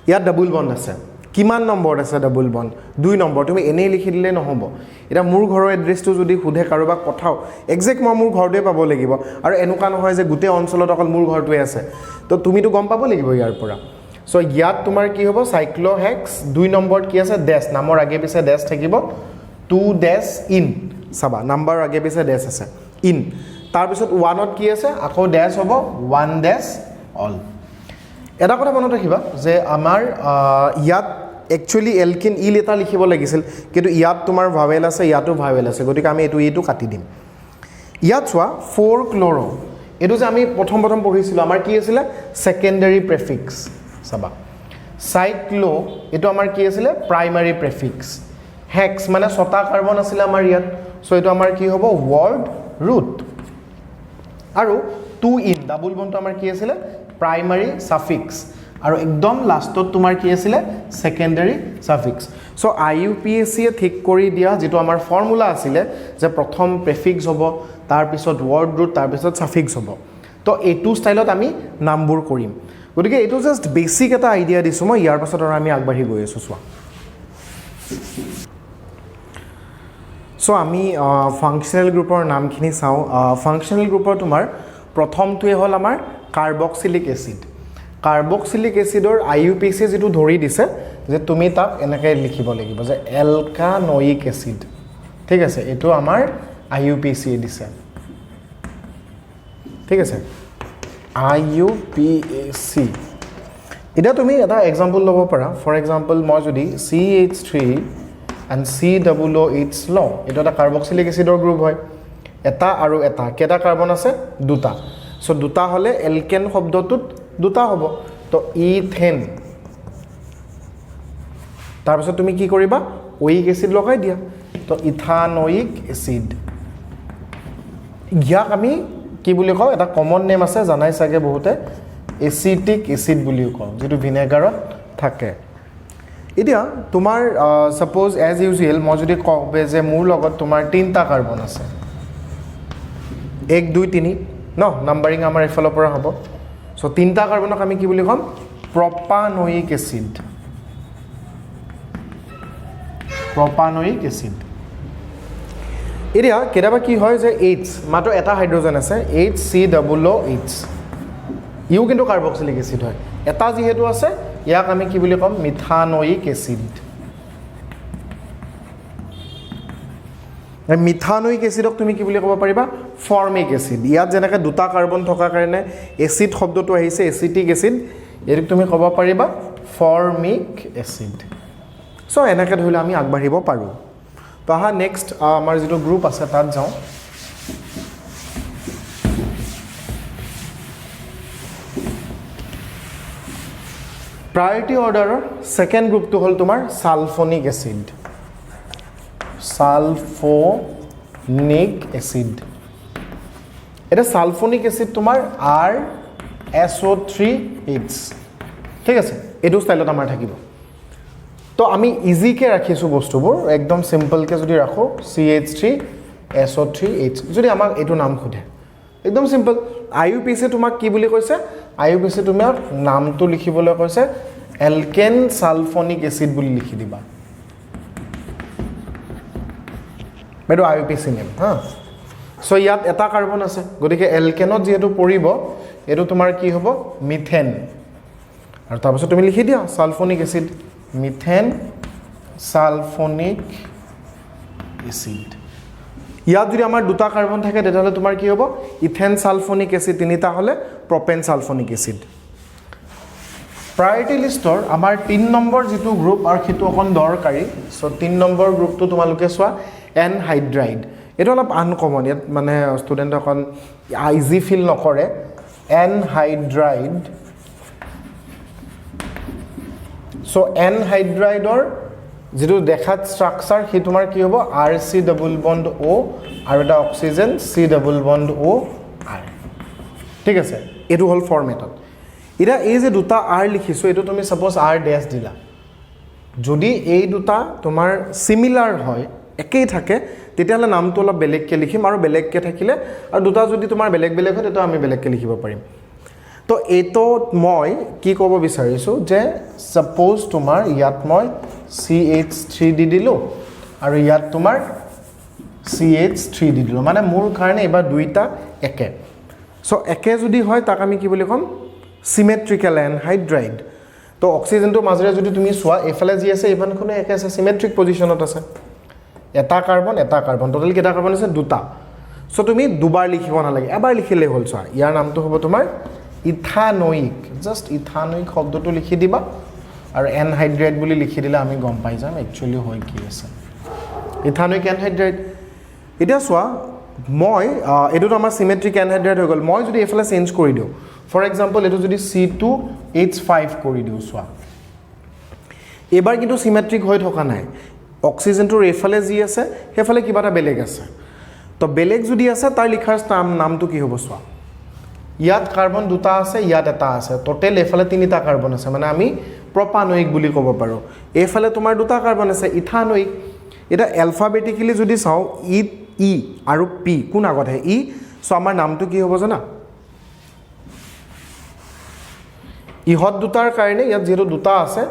ইয়াত ডাবুল বণ্ড আছে। কিমান নম্বৰত আছে ডাবুল বণ্ড? 2 নম্বৰ। তুমি এনেই লিখি দিলে নহ'ব। এতিয়া মোৰ ঘৰৰ এড্ৰেছটো যদি সোধে কাৰোবাক পঠাওঁ, একজেক্ট মই মোৰ ঘৰটোৱে পাব লাগিব, আৰু এনেকুৱা নহয় যে গোটেই অঞ্চলত অকল মোৰ ঘৰটোৱে আছে, তো তুমিতো গম পাব লাগিব ইয়াৰ পৰা। চ' ইয়াত তোমাৰ কি হ'ব? চাইক্ল' হেক্স, 2 নম্বৰত কি আছে? ডেছ, নামৰ আগে পিছে ডেছ থাকিব, 2 ডেছ ইন। চাবা, নাম্বাৰৰ আগে পিছে ডেছ আছে, ইন। তাৰপিছত 1ত কি আছে? আকৌ ডেছ হ'ব, 1 ডেছ অল। এটা কথা মনত ৰাখিবা যে আমাৰ ইয়াত একচুৱেলি এলকিন ইল এটা লিখিব লাগিছিল, কিন্তু ইয়াত তোমাৰ ভাৱেল আছে, ইয়াতো ভাৱেল আছে, গতিকে আমি এইটো ইটো কাটি দিম। ইয়াত চোৱা, 4 ক্ল'ৰ', এইটো যে আমি প্ৰথম প্ৰথম পঢ়িছিলোঁ, আমাৰ কি আছিলে? ছেকেণ্ডেৰী প্ৰেফিক্স। চাবা, চাইক্ল' এইটো আমাৰ কি আছিলে? Primary prefix. হেক্স মানে 6টা কাৰ্বন আছিলে আমাৰ ইয়াত, চ' এইটো আমাৰ কি হ'ব? Word root. আৰু 2 ইন ডাবুল বনটো আমাৰ কি আছিলে? Primary suffix. আৰু একদম লাষ্টত তোমাৰ কি আছিলে? Secondary suffix. So' I U P S চিয়ে ঠিক কৰি দিয়া যিটো আমাৰ ফৰ্মুলা আছিলে যে প্ৰথম প্ৰেফিক্স হ'ব, তাৰপিছত ৱৰ্ড ৰুট, তাৰপিছত ছাফিক্স হ'ব, তো এইটো ষ্টাইলত আমি নামবোৰ কৰিম। গতিকে এইটো জাষ্ট বেচিক এটা আইডিয়া দিছোঁ মই, ইয়াৰ পাছত আৰু আমি আগবাঢ়ি গৈ আছোঁ। চোৱা, চ' আমি ফাংচনেল গ্ৰুপৰ নামখিনি চাওঁ। ফাংচনেল গ্ৰুপৰ তোমাৰ প্ৰথমটোৱে হ'ল আমাৰ কাৰ্বক্সিলিক এচিড। কাৰ্বক্সিলিক এচিডৰ I U P C যিটো ধৰি দিছে যে তুমি তাক এনেকৈ লিখিব লাগিব যে এলকানয়িক এচিড, ঠিক আছে? এইটো আমাৰ I U P চিয়ে দিছে, ঠিক আছে? I U P A C. এতিয়া তুমি এটা এক্সাম্পল ল'ব পাৰা। ফৰ এক্সাম্পল, মই যদি C H three and C double O' H লওঁ, এইটো এটা কাৰ্বক্সিলিক এচিডৰ গ্ৰুপ হয়। এটা আৰু এটা, কেইটা কাৰ্বন আছে? দুটা। চ' দুটা হ'লে এলকেন শব্দটোত দুটা হ'ব, তো ইথেন। তাৰপিছত তুমি কি কৰিবা? ঐক এচিড লগাই দিয়া, তো ইথানয়িক এচিড। ইয়াক আমি কি বুলি কওঁ? এটা কমন নেম আছে, জানাই চাগে বহুতে, এচিটিক এচিড বুলিও কওঁ, যিটো ভিনেগাৰত থাকে। এতিয়া তোমাৰ ছাপ'জ এজ ইউজুৱেল মই যদি কওঁ যে মোৰ লগত তোমাৰ 3টা কাৰ্বন আছে, 1 2 3, ন নাম্বাৰিং আমাৰ এইফালৰ পৰা হ'ব। চ' 3টা কাৰ্বনক আমি কি বুলি ক'ম? প্ৰপানয়িক এচিড। প্ৰপানয়িক এচিড। এতিয়া কেতিয়াবা কি হয় যে এইচ মাত্ৰ এটা হাইড্ৰজেন আছে, H C double O' H, ইও কিন্তু কাৰ্বক্সিলিক এচিড হয়। এটা যিহেতু আছে, ইয়াক আমি কি বুলি ক'ম? Methanoic acid. মিথানয়িক এচিডক তুমি কি বুলি ক'ব পাৰিবা? Formic acid. ইয়াত যেনেকৈ দুটা কাৰ্বন থকাৰ কাৰণে এচিড শব্দটো আহিছে, এচিটিক এচিড, এইটোক তুমি ক'ব পাৰিবা ফৰ্মিক এচিড। চ' এনেকৈ ধৰি লোৱা আমি আগবাঢ়িব পাৰোঁ। তো আহা, নেক্সট আমাৰ যিটো গ্ৰুপ আছে তাত যাওঁ। প্ৰায়ৰিটি অৰ্ডাৰৰ ছেকেণ্ড গ্ৰুপটো হ'ল তোমাৰ ছালফনিক এচিড। Sulphonic acid. এতিয়া ছালফনিক এচিড তোমাৰ আৰ এছ অ' থ্ৰী এইচ, ঠিক আছে? এইটো ষ্টাইলত আমাৰ থাকিব। তো আমি ইজিকৈ ৰাখিছোঁ বস্তুবোৰ, একদম চিম্পলকৈ যদি ৰাখোঁ, C H three S অ' থ্ৰী এইচ। যদি আমাক এইটো নাম সোধে, একদম simple. I U P C তোমাক কি বুলি কৈছে? I U P C তোমাক নামটো লিখিবলৈ কৈছে, এলকেন ছালফনিক এচিড বুলি লিখি দিবা। এইটো I U P C name. হা, চ' ইয়াত এটা কাৰ্বন আছে, গতিকে এলকেনত যিহেতু পৰিব, এইটো তোমাৰ কি হ'ব? মিথেন। আৰু তাৰপিছত তুমি লিখি দিয়া sulphonic acid, methane sulphonic acid. ইয়াত যদি আমাৰ দুটা কাৰ্বন থাকে, তেতিয়াহ'লে তোমাৰ কি হ'ব? ইথেন ছালফনিক এচিড। তিনিটা হ'লে প্ৰপেন ছালফনিক এচিড। প্ৰায়ৰিটি লিষ্টৰ আমাৰ 3 নম্বৰ যিটো গ্ৰুপ, আৰু সেইটো অকণ দৰকাৰী। চ' 3 নম্বৰ গ্ৰুপটো তোমালোকে চোৱা, এনহাইড্ৰাইড। এইটো অলপ আনকমন, ইয়াত মানে ষ্টুডেণ্ট অকণ ইজি ফিল নকৰে। এনহাইড্ৰাইড। চ' এনহাইড্ৰাইডৰ যিটো দেখাত ষ্ট্ৰাকচাৰ, সি তোমাৰ কি হ'ব? R C double bond O আৰু এটা oxygen, C double bond O R। ঠিক আছে, এইটো হ'ল ফৰ্মেটত। এতিয়া এই যে দুটা আৰ লিখিছোঁ, এইটো তুমি ছাপ'জ আৰ ডেছ দিলা। যদি এই দুটা তোমাৰ চিমিলাৰ হয়, একেই থাকে, তেতিয়াহ'লে নামটো অলপ বেলেগকৈ লিখিম আৰু বেলেগকৈ থাকিলে আৰু দুটা যদি তোমাৰ বেলেগ বেলেগ হয়, তেতিয়া আমি বেলেগকৈ লিখিব পাৰিম। তো এইটোত মই কি ক'ব বিচাৰিছোঁ যে ছাপ'জ তোমাৰ ইয়াত মই চি এইচ থ্ৰী দি দিলোঁ আৰু ইয়াত তোমাৰ চি এইচ থ্ৰী দি দিলোঁ, মানে মোৰ কাৰণে এইবাৰ দুইটা একে। চ' একে যদি হয়, তাক আমি কি বুলি ক'ম? চিমেট্ৰিকেল এনহাইড্ৰাইড। তো অক্সিজেনটোৰ মাজেৰে যদি তুমি চোৱা, এইফালে যি আছে এইফালখনো একে আছে, চিমেট্ৰিক পজিশ্যনত আছে। এটা কাৰ্বন, এটা কাৰ্বন, টোটেল কেইটা কাৰ্বন আছে? দুটা। চ' তুমি দুবাৰ লিখিব নালাগে, এবাৰ লিখিলেই হ'ল। চোৱা, ইয়াৰ নামটো হ'ব তোমাৰ ইথানয়িক। জাষ্ট ইথানয়িক শব্দটো লিখি দিবা আৰু এনহাইড্ৰেট বুলি লিখি দিলে আমি গম পাই যাম একচুৱেলি হৈ কি আছে। ইথানয়িক এনহাইড্ৰেট। এতিয়া চোৱা, মই এইটোতো আমাৰ চিমেট্ৰিক এনহাইড্ৰেট হৈ গ'ল। মই যদি এইফালে চেঞ্জ কৰি দিওঁ, ফৰ এক্সাম্পল এইটো যদি C2H5 কৰি দিওঁ, চোৱা, এইবাৰ কিন্তু চিমেট্ৰিক হৈ থকা নাই। অক্সিজেনটোৰ এইফালে যি আছে, সেইফালে কিবা এটা বেলেগ আছে। তো বেলেগ যদি আছে, তাৰ লিখাৰ নামটো কি হ'ব? চোৱা, ইয়াত কাৰ্বন দুটা আছে, ইয়াত এটা আছে, টোটেল এইফালে তিনিটা কাৰ্বন আছে, মানে আমি প্ৰপানয়িক বুলি ক'ব পাৰোঁ। এইফালে তোমাৰ দুটা কাৰ্বন আছে, ইথানয়িক। এতিয়া এলফাবেটিকেলি যদি চাওঁ, ই ই আৰু পি কোন আগত আহে? ই। চ' আমাৰ নামটো কি হ'ব জানা? ইহঁত দুটাৰ কাৰণে ইয়াত যিহেতু দুটা আছে,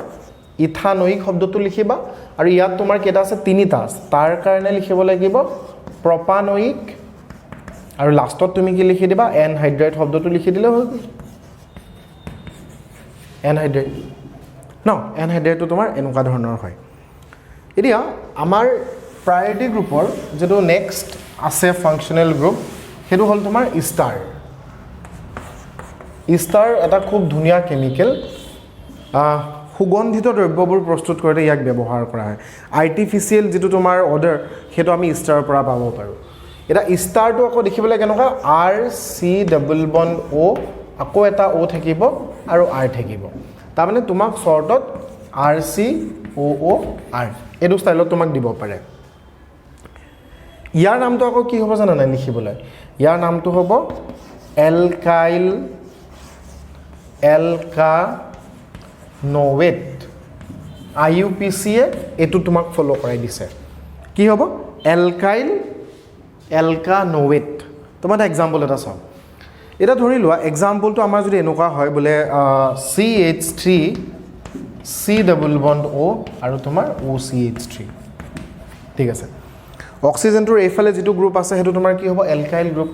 ইথানয়িক শব্দটো লিখিবা আৰু ইয়াত তোমাৰ কেইটা আছে? তিনিটা আছে, তাৰ কাৰণে লিখিব লাগিব প্ৰপানয়িক আৰু লাষ্টত তুমি কি লিখি দিবা? এনহাইড্ৰেট শব্দটো লিখি দিলে হৈ গ'ল। এনহাইড্ৰেট ন, এনহাইড্ৰেটটো তোমাৰ এনেকুৱা ধৰণৰ হয়। এতিয়া আমাৰ প্ৰায়ৰিটি গ্ৰুপৰ যিটো নেক্সট আছে ফাংচনেল গ্ৰুপ, সেইটো হ'ল তোমাৰ ইষ্টাৰ। ইষ্টাৰ এটা খুব ধুনীয়া কেমিকেল। সুগন্ধিত দ্ৰব্যবোৰ প্ৰস্তুত কৰোঁতে ইয়াক ব্যৱহাৰ কৰা হয়। আৰ্টিফিচিয়েল যিটো তোমাৰ অৰ্ডাৰ, সেইটো আমি ইষ্টাৰৰ পৰা পাব পাৰোঁ। এতিয়া ইষ্টাৰটো আকৌ দেখিবলৈ কেনেকুৱা? R C double bond O, আকৌ এটা অ' থাকিব আৰু আৰ থাকিব। তাৰমানে তোমাক শ্বৰ্টত R C O O R এইটো ষ্টাইলত তোমাক দিব পাৰে। ইয়াৰ নামটো আকৌ কি হ'ব জানা নাই লিখিবলৈ? ইয়াৰ নামটো হ'ব এলকাইল এলকানৱেট। আইইউপিচিয়ে এইটো তোমাক ফ'ল' কৰাই দিছে। কি হ'ব? এলকাইল এলকানৱেট। তোমাৰ এটা এক্সাম্পল এটা চাওঁ। এতিয়া ধৰি লোৱা, এক্সাম্পলটো আমাৰ যদি এনেকুৱা হয় বোলে C H three C double bond O আৰু তোমাৰ অ' চি এইচ থ্ৰী। ঠিক আছে, অক্সিজেনটোৰ এইফালে যিটো গ্ৰুপ আছে, সেইটো তোমাৰ কি হ'ব? Alkyl group.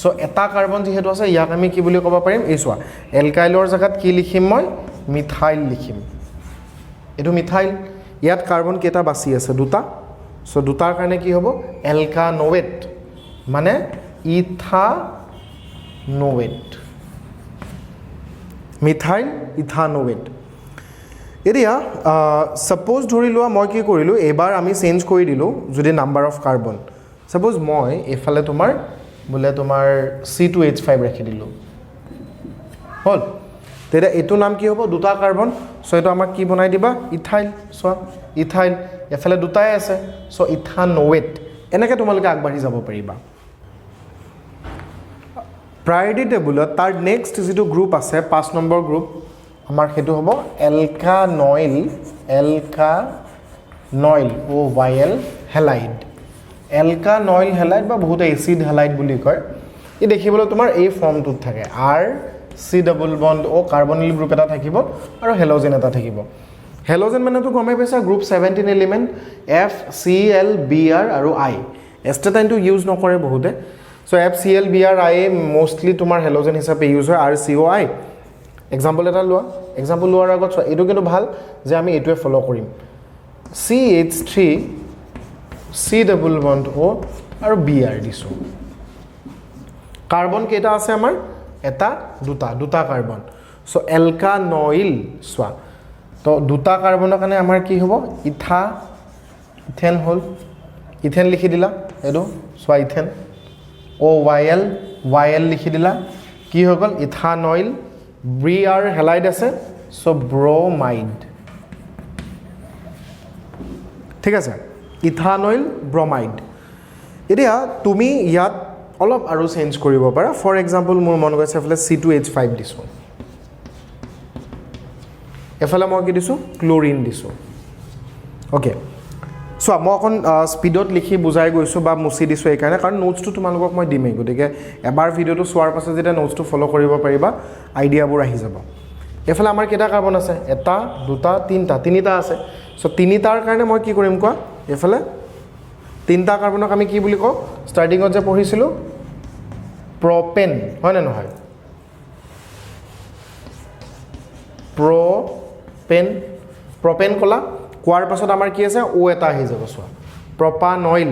চ' এটা কাৰ্বন যিহেতু আছে, ইয়াক আমি কি বুলি ক'ব পাৰিম? এই চোৱা, এলকাইলৰ জেগাত কি লিখিম মই? মিথাইল লিখিম। এইটো মিথাইল। ইয়াত কাৰ্বন কেইটা বাচি আছে? দুটা। চ' দুটাৰ কাৰণে কি হ'ব? এলকানৱেট, মানে ইথানৱেট, মিথাইল ইথানৱেট। এতিয়া ছাপ'জ ধৰি লোৱা মই কি কৰিলোঁ, এইবাৰ আমি চেঞ্জ কৰি দিলোঁ যদি নাম্বাৰ অফ কাৰ্বন। ছাপ'জ মই এইফালে তোমাৰ বোলে তোমাৰ C2H5 ৰাখি দিলোঁ, হ'ল। তেতিয়া এইটো নাম কি হ'ব? দুটা কাৰ্বন, চ' এইটো আমাক কি বনাই দিবা? ইথাইল। চোৱা, ইথাইল এফালে দুটাই আছে, চ' ইথানৱেট। এনেকৈ তোমালোকে আগবাঢ়ি যাব পাৰিবা। প্ৰায়ৰিটি টেবুলত তাৰ নেক্সট যিটো গ্ৰুপ আছে, 5 নম্বৰ গ্ৰুপ আমাৰ, সেইটো হ'ব alkanoyl, alkanoyl O Y L halide, alkanoyl halide বা বহুতে এচিড হেলাইড বুলি কয়। ই দেখিবলৈ তোমাৰ এই ফৰ্মটোত থাকে, R C double bond O, carbonyl group এটা থাকিব আৰু হেল'জেন এটা থাকিব। হেল'জেন মানেতো গমেই পাইছা, group 17 element, F C L B R আৰু আই। এষ্টেটাইনটো ইউজ নকৰে বহুতে। So F C L B R I mostly তোমাৰ হেল'জেন হিচাপে ইউজ হয়, আৰ চি অ' আই। এক্সাম্পল এটা লোৱা। এক্সাম্পল লোৱাৰ আগত চোৱা, এইটো কিন্তু ভাল যে আমি এইটোৱে ফ'ল' কৰিম। C H three C double bond O আৰু বি আৰ দিছোঁ। কাৰ্বন কেইটা আছে আমাৰ? এটা, দুটা, দুটা কাৰ্বন। চ' এলকানইল। চোৱা তো, দুটা কাৰ্বনৰ কাৰণে আমাৰ কি হ'ব? ইথেন হ'ল। ইথেন লিখি দিলা। এইটো চোৱা, ethane, O Y L, Y L লিখি দিলা। কি হৈ গ'ল? ইথানইল, বি আৰ হেলাইড আছে, চ' ব্ৰমাইড। ঠিক আছে, ইথানইল ব্ৰমাইড। এতিয়া তুমি ইয়াত অলপ আৰু চেঞ্জ কৰিব পাৰা। ফৰ এক্সাম্পল, মোৰ মন গৈছে এফালে C2H5 দিছোঁ, এফালে মই কি দিছোঁ? ক্ল'ৰিন দিছোঁ। অ'কে, চোৱা, মই অকণ স্পীডত লিখি বুজাই গৈছোঁ বা মুচি দিছোঁ এইকাৰণে, কাৰণ নোটছটো তোমালোকক মই দিমেই। গতিকে এবাৰ ভিডিঅ'টো চোৱাৰ পাছত যেতিয়া নোটছটো ফ'ল' কৰিব পাৰিবা, আইডিয়াবোৰ আহি যাব। এইফালে আমাৰ কেইটা কাৰ্বন আছে? এটা, দুটা, তিনিটা, তিনিটা আছে। চ' তিনিটাৰ কাৰণে মই কি কৰিম কোৱা? এইফালে তিনিটা কাৰ্বনক আমি কি বুলি কওঁ? ষ্টাৰ্টিঙত যে পঢ়িছিলোঁ, প্ৰপেন, হয়নে নহয়? প্ৰপেন, প্ৰপেন ক'লা। কোৱাৰ পাছত আমাৰ কি আছে? অ' এটা আহি যাব। চোৱা, প্ৰপানইল,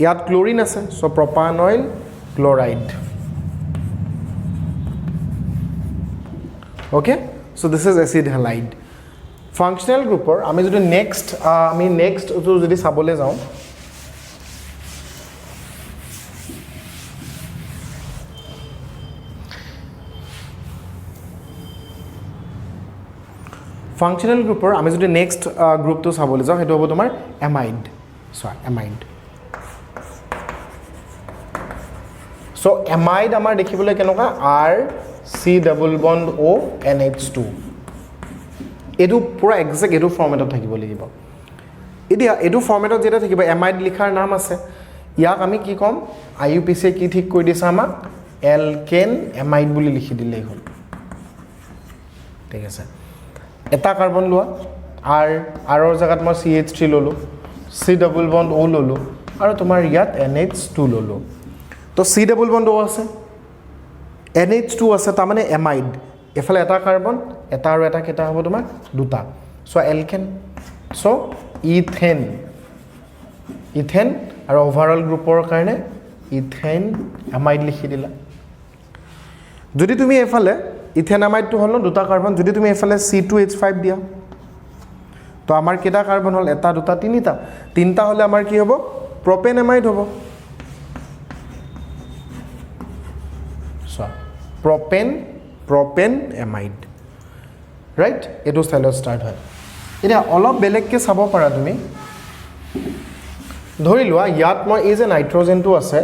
ইয়াত ক্ল'ৰিন আছে, চ' propanoyl chloride. Okay, so this is acid halide. Functional গ্ৰুপৰ আমি নেক্সটটো যদি চাবলৈ যাওঁ, ফাংচনেল গ্ৰুপৰ আমি যদি নেক্সট গ্ৰুপটো চাবলৈ যাওঁ, সেইটো হ'ব তোমাৰ এমাইড। চোৱা, এমাইড। চ' এমাইড আমাৰ দেখিবলৈ কেনেকুৱা? R C double bond O NH2। এইটো পূৰা একজেক্ট এইটো ফৰ্মেটত থাকিব লাগিব। এতিয়া এইটো ফৰ্মেটত যেতিয়া থাকিব, এমাইড লিখাৰ নাম আছে। ইয়াক আমি কি ক'ম? আইইউপিচিয়ে কি ঠিক কৰি দিছে আমাক? এলকেন এমাইড বুলি লিখি দিলেই হ'ল। ঠিক আছে, এটা কাৰ্বন লোৱা, আৰ, আৰৰ জেগাত মই CH3 ল'লোঁ, চি ডাবল বণ্ড অ' ল'লোঁ আৰু তোমাৰ ইয়াত NH2 ল'লোঁ। তো চি ডাবল বণ্ড অ' আছে, NH2 আছে, তাৰমানে এমাইড। এইফালে এটা কাৰ্বন, এটা আৰু এটা কেইটা হ'ব তোমাৰ? দুটা। চ' এলকেন, চ' ইথেন, ইথেন আৰু অভাৰঅল গ্ৰুপৰ কাৰণে ইথেন এমাইড লিখি দিলা। যদি তুমি এইফালে ইথেনামাইডটো হ'ল ন দুটা কাৰ্বন, যদি তুমি এইফালে C2H5 দিয়া, তো আমাৰ কেইটা কাৰ্বন হ'ল? এটা, দুটা, তিনিটা। তিনিটা হ'লে আমাৰ কি হ'ব? প্ৰপেন এমাইড হ'ব। চোৱা, প্ৰপেন এমাইড, ৰাইট? এইটো ষ্টাইলত ষ্টাৰ্ট হয়। এতিয়া অলপ বেলেগকৈ চাব পাৰা তুমি। ধৰি লোৱা ইয়াত মই এই যে নাইট্ৰজেনটো আছে,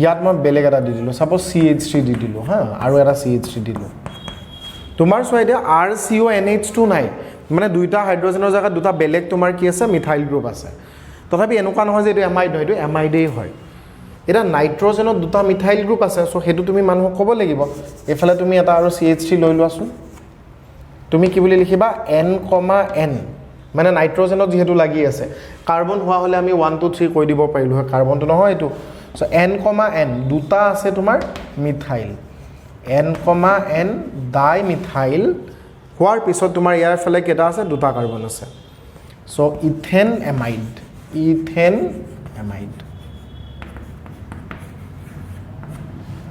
ইয়াত মই বেলেগ এটা দি দিলোঁ, ছাপ'জ CH3 দি দিলোঁ, হা, আৰু এটা CH3 দিলোঁ। তোমাৰ চোৱা, এতিয়া RCONH2 নাই, মানে দুইটা হাইড্ৰজেনৰ জেগাত দুটা বেলেগ তোমাৰ কি আছে? মিথাইল গ্ৰুপ আছে। তথাপি এনেকুৱা নহয় যে এইটো এমাইড নহয়, এইটো এমাইডেই হয়। এতিয়া নাইট্ৰজেনত দুটা মিথাইল গ্ৰুপ আছে, চ' সেইটো তুমি মানুহক ক'ব লাগিব। এইফালে তুমি এটা আৰু CH3 লৈ লোৱাচোন। তুমি কি বুলি লিখিবা? এন কমা এন, মানে নাইট্ৰজেনত যিহেতু লাগি আছে। কাৰ্বন হোৱা হ'লে আমি 1, 2, 3 কৈ দিব পাৰিলোঁ হয়, কাৰ্বনটো নহয় এইটো। চ' এন কমা এন, দুটা আছে তোমাৰ methyl, N comma N di methyl হোৱাৰ পিছত তোমাৰ ইয়াৰ ফালে কেইটা আছে? দুটা কাৰ্বন আছে। চ' ইথেন এমাইড, ইথেন এমাইড।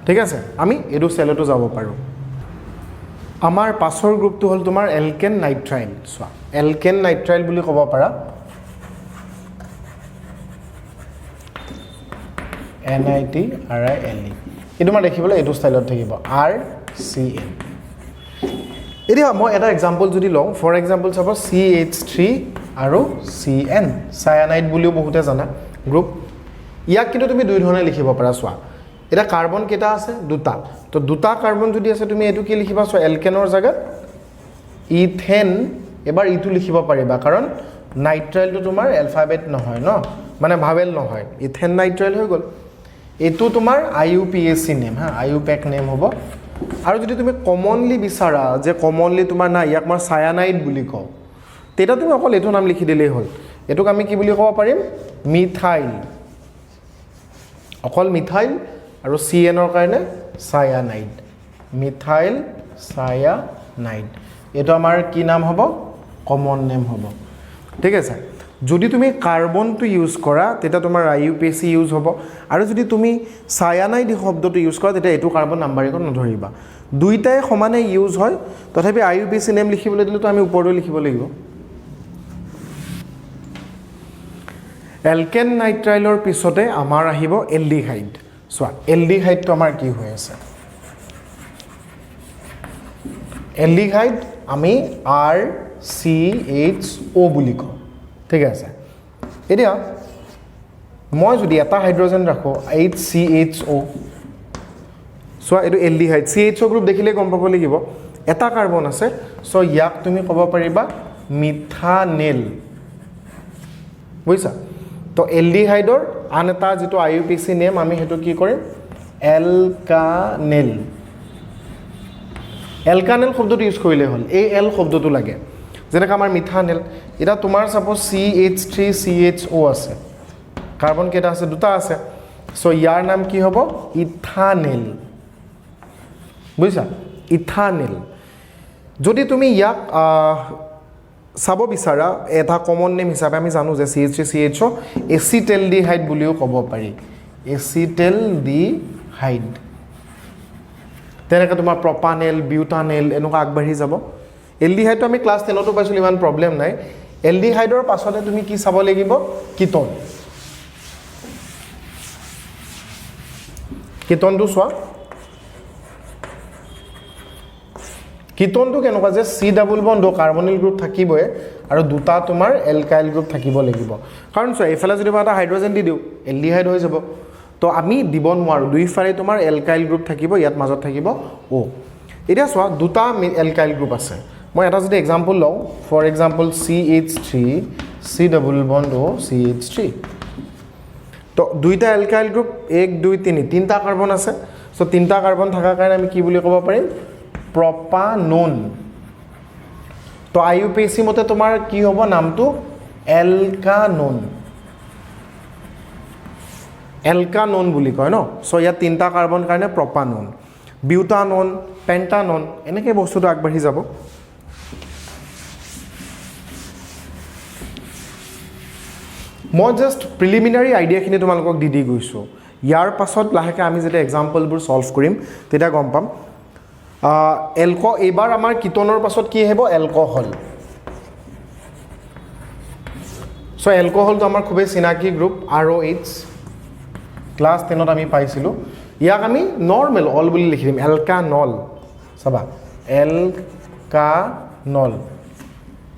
ঠিক আছে, আমি এইটো চেলতো যাব পাৰোঁ। আমাৰ পাছৰ গ্ৰুপটো হ'ল তোমাৰ এলকেন নাইট্ৰাইল। চোৱা, এলকেন নাইট্ৰাইল বুলি ক'ব পাৰা, NITRILE। এইটো তোমাৰ দেখিবলৈ এইটো ষ্টাইলত থাকিব, RCN। এতিয়া মই এটা এক্সাম্পল যদি লওঁ, ফৰ এক্সাম্পল চাব CH3 আৰু CN, cyanide বুলিও বহুতে জানা গ্ৰুপ। ইয়াক কিন্তু তুমি দুই ধৰণে লিখিব পাৰা। চোৱা, এতিয়া কাৰ্বন কেইটা আছে? দুটা। তো দুটা কাৰ্বন যদি আছে, তুমি এইটো কি লিখিবা? চোৱা, এলকেনৰ জেগাত ইথেন, এবাৰ ইটো লিখিব পাৰিবা, কাৰণ নাইট্ৰাইলটো তোমাৰ এলফাবেট নহয় ন, মানে ভাৱেল নহয়, ইথেন নাইট্ৰাইল হৈ গ'ল। এইটো তোমাৰ আইইউপিএচি নেম, হা, আইইউপেক নেম হ'ব। আৰু যদি তুমি কমনলি বিচাৰা যে কমনলি তোমাৰ নাই, ইয়াক মই চায়ানাইড বুলি কওঁ, তেতিয়া তুমি অকল এইটো নাম লিখি দিলেই হ'ল। এইটোক আমি কি বুলি ক'ব পাৰিম? মিথাইল, অকল মিথাইল আৰু চি এনৰ কাৰণে চায়ানাইড, মিথাইল চায়ানাইড। এইটো আমাৰ কি নাম হ'ব? কমন নেম হ'ব। ঠিক আছে, যদি তুমি কাৰ্বনটো ইউজ কৰা, তেতিয়া তোমাৰ আইইউপিএচি ইউজ হ'ব, আৰু যদি তুমি চায়ানাইড শব্দটো ইউজ কৰা, তেতিয়া এইটো কাৰ্বন নাম্বাৰিঙত নধৰিবা। দুইটাই সমানে ইউজ হয়, তথাপি আইইউপিএচি নেম লিখিবলৈ দিলেতো আমি ওপৰতো লিখিব লাগিব। এলকেন নাইট্ৰাইলৰ পিছতে আমাৰ আহিব এলডিহাইড। চোৱা, এলডিহাইডটো আমাৰ কি হৈ আছে? এলডিহাইড আমি আৰ চি এইচ অ' বুলি কওঁ, ঠিক আছে। এতিয়া মই যদি এটা হাইড্ৰজেন ৰাখোঁ, এইচ চি এইচ অ', চোৱা এইটো এলডিহাইড, চি এইচ অ' গ্ৰুপ দেখিলেই গম পাব লাগিব এটা কাৰ্বন আছে। চ' ইয়াক তুমি ক'ব পাৰিবা মিথানেল, বুজিছা? তো এলডিহাইডৰ আন এটা যিটো I U P C name, আমি সেইটো কি কৰিম? এলকানেল। এলকানেল শব্দটো ইউজ কৰিলেই হ'ল, এই এল শব্দটো লাগে, যেনেকৈ আমাৰ মিথানেল। এতিয়া তোমাৰ suppose C H three C H অ' আছে, কাৰ্বন কেইটা আছে? দুটা আছে। চ' ইয়াৰ নাম কি হ'ব? ইথানেল, বুজিছা? ইথানেল। যদি তুমি ইয়াক চাব বিচাৰা এটা কমন নেম হিচাপে, আমি জানো যে C H three C H O' acetaldehyde বুলিও ক'ব পাৰি, এচিটেলডিহাইড। তেনেকৈ তোমাৰ প্ৰপানেল, বিউটানেল এনেকুৱা আগবাঢ়ি যাব। এলডিহাইডটো আমি ক্লাছ 10তো পাইছিলোঁ, ইমান প্ৰব্লেম নাই। এলডিহাইডৰ পাছতে তুমি কি চাব লাগিব? কিটন। কিটনটো চোৱা, কিটনটো কেনেকুৱা যে চি ডাবল বণ্ড কাৰ্বনিল গ্ৰুপ থাকিবই আৰু দুটা তোমাৰ এলকাইল গ্ৰুপ থাকিব লাগিব। কাৰণ চোৱা, এইফালে যদি মই এটা হাইড্ৰজেন দি দিওঁ, এলডিহাইড হৈ যাব। তো আমি দিব নোৱাৰোঁ, দুইফালে তোমাৰ এলকাইল গ্ৰুপ থাকিব, ইয়াত মাজত থাকিব অ'। এতিয়া চোৱা, দুটা এলকাইল গ্ৰুপ আছে। মই এটা যদি এক্সাম্পল লওঁ, for example C H three C double bond O C H three, তো দুইটা এলকাইল গ্ৰুপ, এক দুই তিনি, তিনিটা কাৰ্বন আছে। চ' তিনিটা কাৰ্বন থকাৰ কাৰণে আমি কি বুলি ক'ব পাৰিম? প্ৰপানোন। তো I U P C মতে তোমাৰ কি হ'ব নামটো? এলকানোন। এলকানোন বুলি কয় ন। চ' ইয়াত তিনিটা কাৰ্বন কাৰণে প্ৰপানোন, বিউটানোন, পেণ্টানোন, এনেকৈ বস্তুটো আগবাঢ়ি যাব। মই জাষ্ট প্ৰিলিমিনাৰী আইডিয়াখিনি তোমালোকক দি দি গৈছোঁ। ইয়াৰ পাছত লাহেকৈ আমি যেতিয়া এক্সাম্পলবোৰ ছল্ভ কৰিম তেতিয়া গম পাম। এইবাৰ আমাৰ কিটনৰ পাছত কি আহিব? এলকহল। চ' এলকহলটো আমাৰ খুবেই চিনাকি গ্ৰুপ, আৰ অ' এইচ, ক্লাছ 10ত আমি পাইছিলোঁ। ইয়াক আমি নৰ্মেল অল বুলি লিখি দিম, এলকানল। চাবা, alkanol.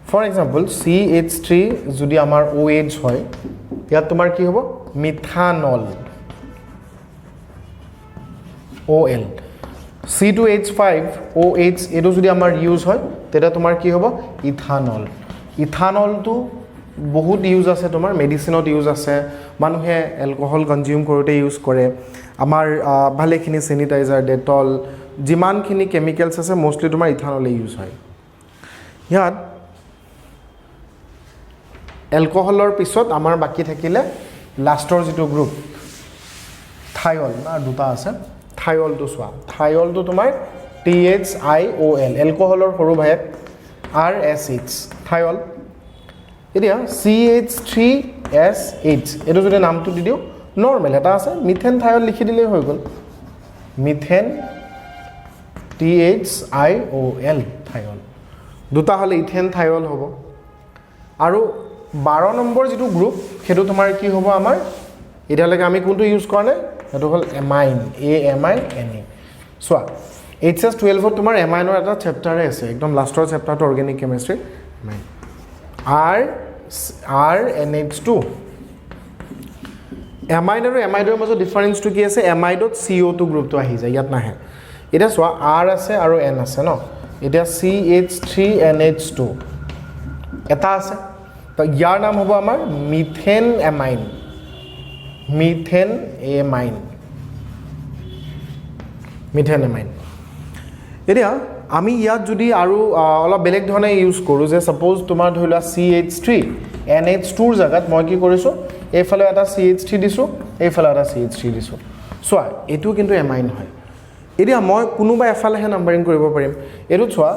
For example C H three যদি আমাৰ অ' এইচ হয়, ইয়াত তোমাৰ কি হ'ব? Methanol, O' L. C two H five O' H, এইটো যদি আমাৰ ইউজ হয় তেতিয়া তোমাৰ কি হ'ব? ইথানল। ইথানলটো বহুত ইউজ আছে, তোমাৰ মেডিচিনত ইউজ আছে, মানুহে এলকহল কনজিউম কৰোঁতে ইউজ কৰে। আমাৰ ভালেখিনি চেনিটাইজাৰ, ডেটল, যিমানখিনি কেমিকেলছ আছে মষ্টলি তোমাৰ ইথানলে ইউজ হয়। ইয়াত এলকহলৰ পিছত আমাৰ বাকী থাকিলে লাষ্টৰ যিটো গ্ৰুপ থাইঅল, না দুটা আছে। থাইঅলটো চোৱা, থাইঅলটো তোমাৰ টি এইচ আই অ' এল, এলকহলৰ সৰু ভায়েক, আৰ এছ এইচ, থাইঅল। এতিয়া C H three S H, এইটো যদি নামটো দি দিওঁ, নৰ্মেল এটা আছে মিথেন থাইঅল লিখি দিলেই হৈ গ'ল, মিথেন টি এইচ আই অ' এল থাইঅল। দুটা হ'লে ইথেন থাইঅল হ'ব। আৰু 12 নম্বৰ যিটো গ্ৰুপ সেইটো তোমাৰ কি হ'ব? আমাৰ এতিয়ালৈকে আমি কোনটো ইউজ কৰা নাই, সেইটো হ'ল amine, A M I N A. চোৱা, এইচ এছ 12ত তোমাৰ এমাইনৰ এটা চেপ্টাৰে আছে, একদম লাষ্টৰ চেপ্টাৰটো organic chemistry, amine, R R N H two. Amine আৰু এমাইডৰ মাজত ডিফাৰেঞ্চটো কি আছে? এমাইডত চি অ' টু গ্ৰুপটো আহি যায়, ইয়াত নাহে। এতিয়া চোৱা, আৰ আছে আৰু এন আছে ন। এতিয়া C H three N H two এটা আছে, তো ইয়াৰ নাম হ'ব আমাৰ methane amine, methane amine, methane amine. এতিয়া আমি ইয়াত যদি আৰু অলপ বেলেগ ধৰণে ইউজ কৰোঁ, যে ছাপ'জ তোমাৰ ধৰি লোৱা C H three N H tour জেগাত মই কি কৰিছোঁ, এইফালে এটা চি এইচ থ্ৰী দিছোঁ, এইফালে এটা চি এইচ থ্ৰী দিছোঁ। চোৱা, এইটো কিন্তু এমাইন হয়। এতিয়া মই কোনোবা এফালেহে নাম্বাৰিং কৰিব পাৰিম। এইটোত চোৱা,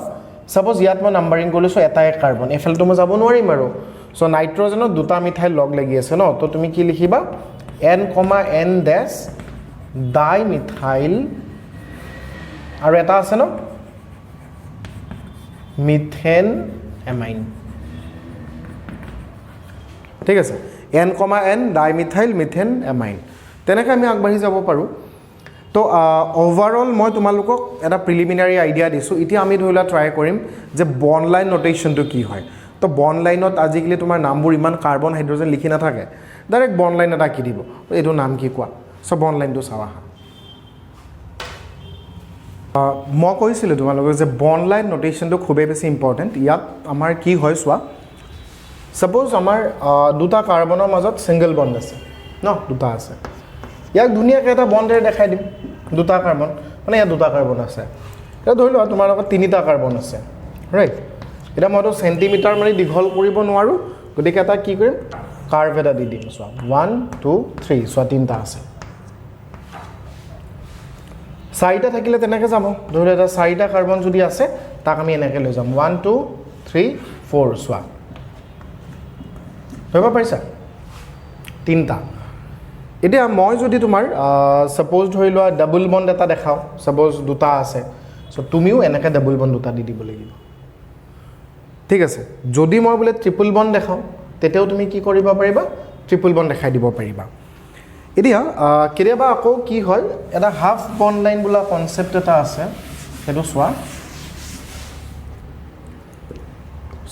ছাপ'জ ইয়াত মই নাম্বাৰিং কৰিছোঁ এটাই কাৰ্বন, এইফালেতো মই যাব নোৱাৰিম আৰু। চ' নাইট্ৰজেনত দুটা মিথাইল লগ লাগি আছে ন, তো তুমি কি লিখিবা? N comma N dash dimethyl, আৰু এটা আছে ন, মিথেন এমাইন, ঠিক আছে। N comma N dimethyl methane amine, তেনেকৈ আমি আগবাঢ়ি যাব পাৰোঁ। তো তো অভাৰঅল মই তোমালোকক এটা প্ৰিলিমিনাৰী আইডিয়া দিছোঁ। এতিয়া আমি ধৰি লোৱা ট্ৰাই কৰিম যে বণ্ড লাইন নটেশ্যনটো কি হয়। তো বণ্ড লাইনত আজিকালি তোমাৰ নামবোৰ ইমান কাৰ্বন, হাইড্ৰজেন লিখি নাথাকে, ডাইৰেক্ট বণ্ড লাইন এটা আঁকি দিব, এইটো নাম কি কোৱা। চ' বণ্ড লাইনটো চাওঁ আহা। মই কৈছিলোঁ তোমালোকক যে বণ্ড লাইন নটেশ্যনটো খুবেই বেছি ইম্পৰ্টেণ্ট। ইয়াত আমাৰ কি হয় চোৱা। ছাপ'জ আমাৰ দুটা কাৰ্বনৰ মাজত ছিংগল বণ্ড আছে ন, দুটা আছে। ইয়াক ধুনীয়াকৈ এটা বণ্ডেৰে দেখাই দিম, দুটা কাৰ্বন মানে ইয়াত দুটা কাৰ্বন আছে। এতিয়া ধৰি লোৱা তোমাৰ লগত তিনিটা কাৰ্বন আছে, ৰাইট? এতিয়া মইতো চেণ্টিমিটাৰ মাৰি দীঘল কৰিব নোৱাৰোঁ, গতিকে এটা কি কৰিম, কাৰ্ভ এটা দি দিম। চোৱা, ওৱান, টু, থ্ৰী, চোৱা তিনিটা আছে। চাৰিটা থাকিলে তেনেকৈ যাব। ধৰি লোৱা এটা চাৰিটা কাৰ্বন যদি আছে, তাক আমি এনেকৈ লৈ যাম, ওৱান, টু, থ্ৰী, ফ'ৰ। চোৱা, ধৰিব পাৰিছা? তিনিটা। এতিয়া মই যদি তোমাৰ ছাপ'জ ধৰি লোৱা ডাবল বণ্ড এটা দেখাওঁ, ছাপ'জ দুটা আছে, চ' তুমিও এনেকৈ ডাবল বণ্ড দুটা দি দিব লাগিব, ঠিক আছে? যদি মই বোলে ট্ৰিপল বণ্ড দেখাওঁ, তেতিয়াও তুমি কি কৰিব পাৰিবা? ট্ৰিপল বণ্ড দেখাই দিব পাৰিবা। এতিয়া কেতিয়াবা আকৌ কি হয়, এটা হাফ বণ্ড লাইন বোলা কনচেপ্ট এটা আছে, সেইটো চোৱা।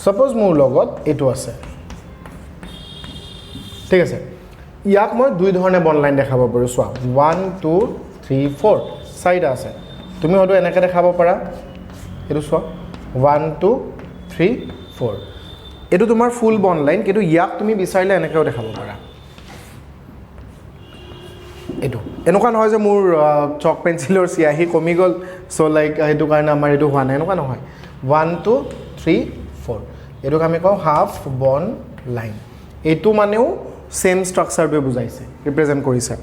ছাপ'জ মোৰ লগত এইটো আছে, ঠিক আছে? ইয়াক মই দুই ধৰণে বণ্ড লাইন দেখাব পাৰোঁ। চোৱা, ওৱান, টু, থ্ৰী, ফ'ৰ, চাৰিটা আছে। তুমি হয়তো এনেকৈ দেখাব পাৰা, এইটো চোৱা, ওৱান, টু, থ্ৰী, ফ'ৰ, এইটো তোমাৰ ফুল বণ্ড লাইন। কিন্তু ইয়াক তুমি বিচাৰিলে এনেকৈও দেখাব পাৰা। এইটো এনেকুৱা নহয় যে মোৰ চক পেঞ্চিলৰ চিয়াহী কমি গ'ল, চ' লাইক সেইটো কাৰণে আমাৰ এইটো হোৱা নাই, এনেকুৱা নহয়। ওৱান, টু, থ্ৰী, ফ'ৰ, এইটোক আমি কওঁ হাফ বণ্ড লাইন। এইটো মানেও ছেইম ষ্ট্ৰাকচাৰটোৱে বুজাইছে, ৰিপ্ৰেজেণ্ট কৰিছে।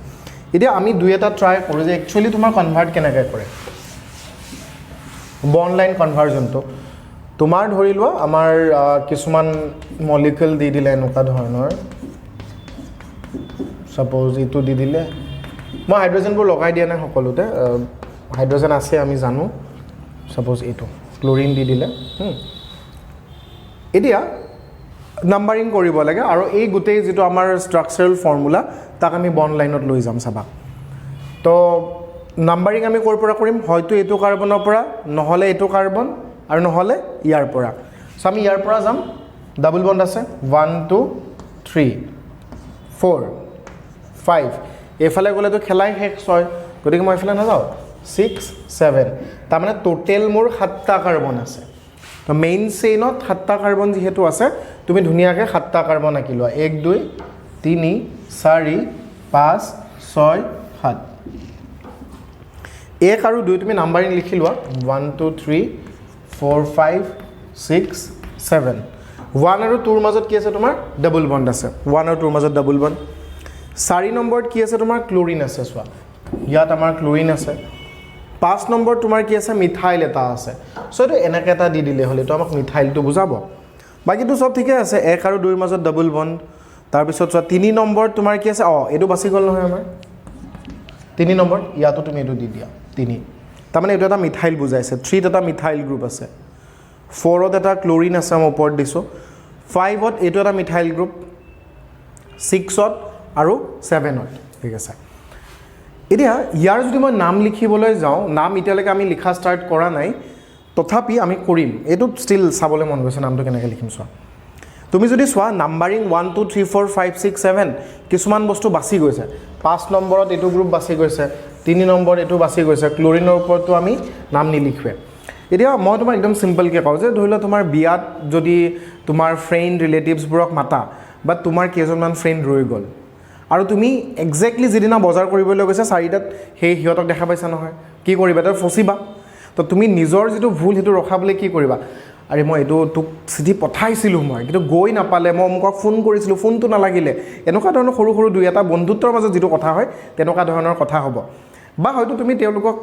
এতিয়া আমি দুই এটা ট্ৰাই কৰোঁ যে একচুৱেলি তোমাৰ কনভাৰ্ট কেনেকৈ কৰে বণ্ড লাইন কনভাৰ্জনটো। তোমাৰ ধৰি লোৱা আমাৰ কিছুমান মলিকুল দি দিলে এনেকুৱা ধৰণৰ, ছাপ'জ এইটো দি দিলে, মই হাইড্ৰজেনবোৰ লগাই দিয়া নাই সকলোতে, হাইড্ৰজেন আছে আমি জানো। ছাপ'জ এইটো ক্লৰিন দি দিলে। এতিয়া নাম্বাৰিং কৰিব লাগে আৰু এই গোটেই যিটো আমাৰ ষ্ট্ৰাকচাৰেল ফৰ্মুলা, তাক আমি বণ্ড লাইনত লৈ যাম। চাবা, তো নাম্বাৰিং আমি ক'ৰ পৰা কৰিম? হয়তো এইটো কাৰ্বনৰ পৰা, নহ'লে এইটো কাৰ্বন আৰু নহ'লে ইয়াৰ পৰা। চ' আমি ইয়াৰ পৰা যাম। ডাবল বণ্ড আছে, one, two, three, four, five. এইফালে গ'লেতো খেলাই শেষ, ছয়, গতিকে মই এইফালে নাযাওঁ। ছিক্স, ছেভেন, তাৰমানে টোটেল মোৰ সাতটা কাৰ্বন আছে। তো মেইন চেইনত সাতটা কাৰ্বন যিহেতু আছে, তুমি ধুনীয়াকৈ সাতটা কাৰ্বন আঁকি লোৱা, এক, দুই, তিনি, চাৰি, পাঁচ, ছয়, সাত। এক আৰু দুই তুমি নাম্বাৰিং লিখি লোৱা, one, two, three, four, five, six, seven. One আৰু টুৰ মাজত কি আছে? তোমাৰ ডাবল বণ্ড আছে। ওৱান আৰু টুৰ মাজত ডাবল বণ্ড। চাৰি নম্বৰত কি আছে? তোমাৰ ক্লৰিন আছে। চোৱা, ইয়াত আমাৰ ক্লৰিন আছে। পাঁচ নম্বৰত তোমাৰ কি আছে? মিথাইল এটা আছে। চ' এইটো এনেকৈ এটা দি দিলে হ'ল, এইটো আমাক মিথাইলটো বুজাব। বাকীটো চব ঠিকে আছে। এক আৰু দুইৰ মাজত ডাবল বণ্ড। তাৰপিছত চোৱা, তিনি নম্বৰত তোমাৰ কি আছে? অঁ, এইটো বাচি গ'ল নহয় আমাৰ। তিনি নম্বৰ ইয়াতো তুমি এইটো দি দিয়া, তিনি, তাৰমানে এইটো এটা মিথাইল বুজাইছে। থ্ৰীত এটা মিথাইল গ্ৰুপ আছে, ফ'ৰত এটা ক্লৰিন আছে, মই ওপৰত দিছোঁ। ফাইভত এইটো এটা মিথাইল গ্ৰুপ, ছিক্সত আৰু ছেভেনত, ঠিক আছে? এতিয়া ইয়াৰ যদি মই নাম লিখিবলৈ যাওঁ, নাম এতিয়ালৈকে আমি লিখা ষ্টাৰ্ট কৰা নাই, তথাপি আমি কৰিম। এইটো ষ্টিল চাবলৈ মন গৈছে, নামটো কেনেকৈ লিখিম চোৱা। তুমি যদি চোৱা numbering one, two, three, four, five, six, seven, কিছুমান বস্তু বাচি গৈছে। পাঁচ নম্বৰত এইটো গ্ৰুপ বাচি গৈছে, তিনি নম্বৰত এইটো বাচি গৈছে। ক্লৰিনৰ ওপৰততো আমি নাম নিলিখোৱে। এতিয়া মই তোমাক একদম চিম্পলকৈ কওঁ যে ধৰি লোৱা তোমাৰ বিয়াত যদি তোমাৰ ফ্ৰেণ্ড ৰিলেটিভছবোৰক মাতা বা তোমাৰ কেইজনমান ফ্ৰেণ্ড ৰৈ গ'ল আৰু তুমি একজেক্টলি যিদিনা বজাৰ কৰিবলৈ গৈছা, চাৰিটাত সেই সিহঁতক দেখা পাইছা নহয়, কি কৰিবা? তই ফচিবা। তো তুমি নিজৰ যিটো ভুল, সেইটো ৰখাবলৈ কি কৰিবা? আৰে, মই এইটো তোক চিঠি পঠাইছিলোঁ মই, কিন্তু গৈ নাপালে, মই অমুকক ফোন কৰিছিলোঁ, ফোনটো নালাগিলে, এনেকুৱা ধৰণৰ সৰু সৰু দুই এটা বন্ধুত্বৰ মাজত যিটো কথা হয়, তেনেকুৱা ধৰণৰ কথা হ'ব। বা হয়তো তুমি তেওঁলোকক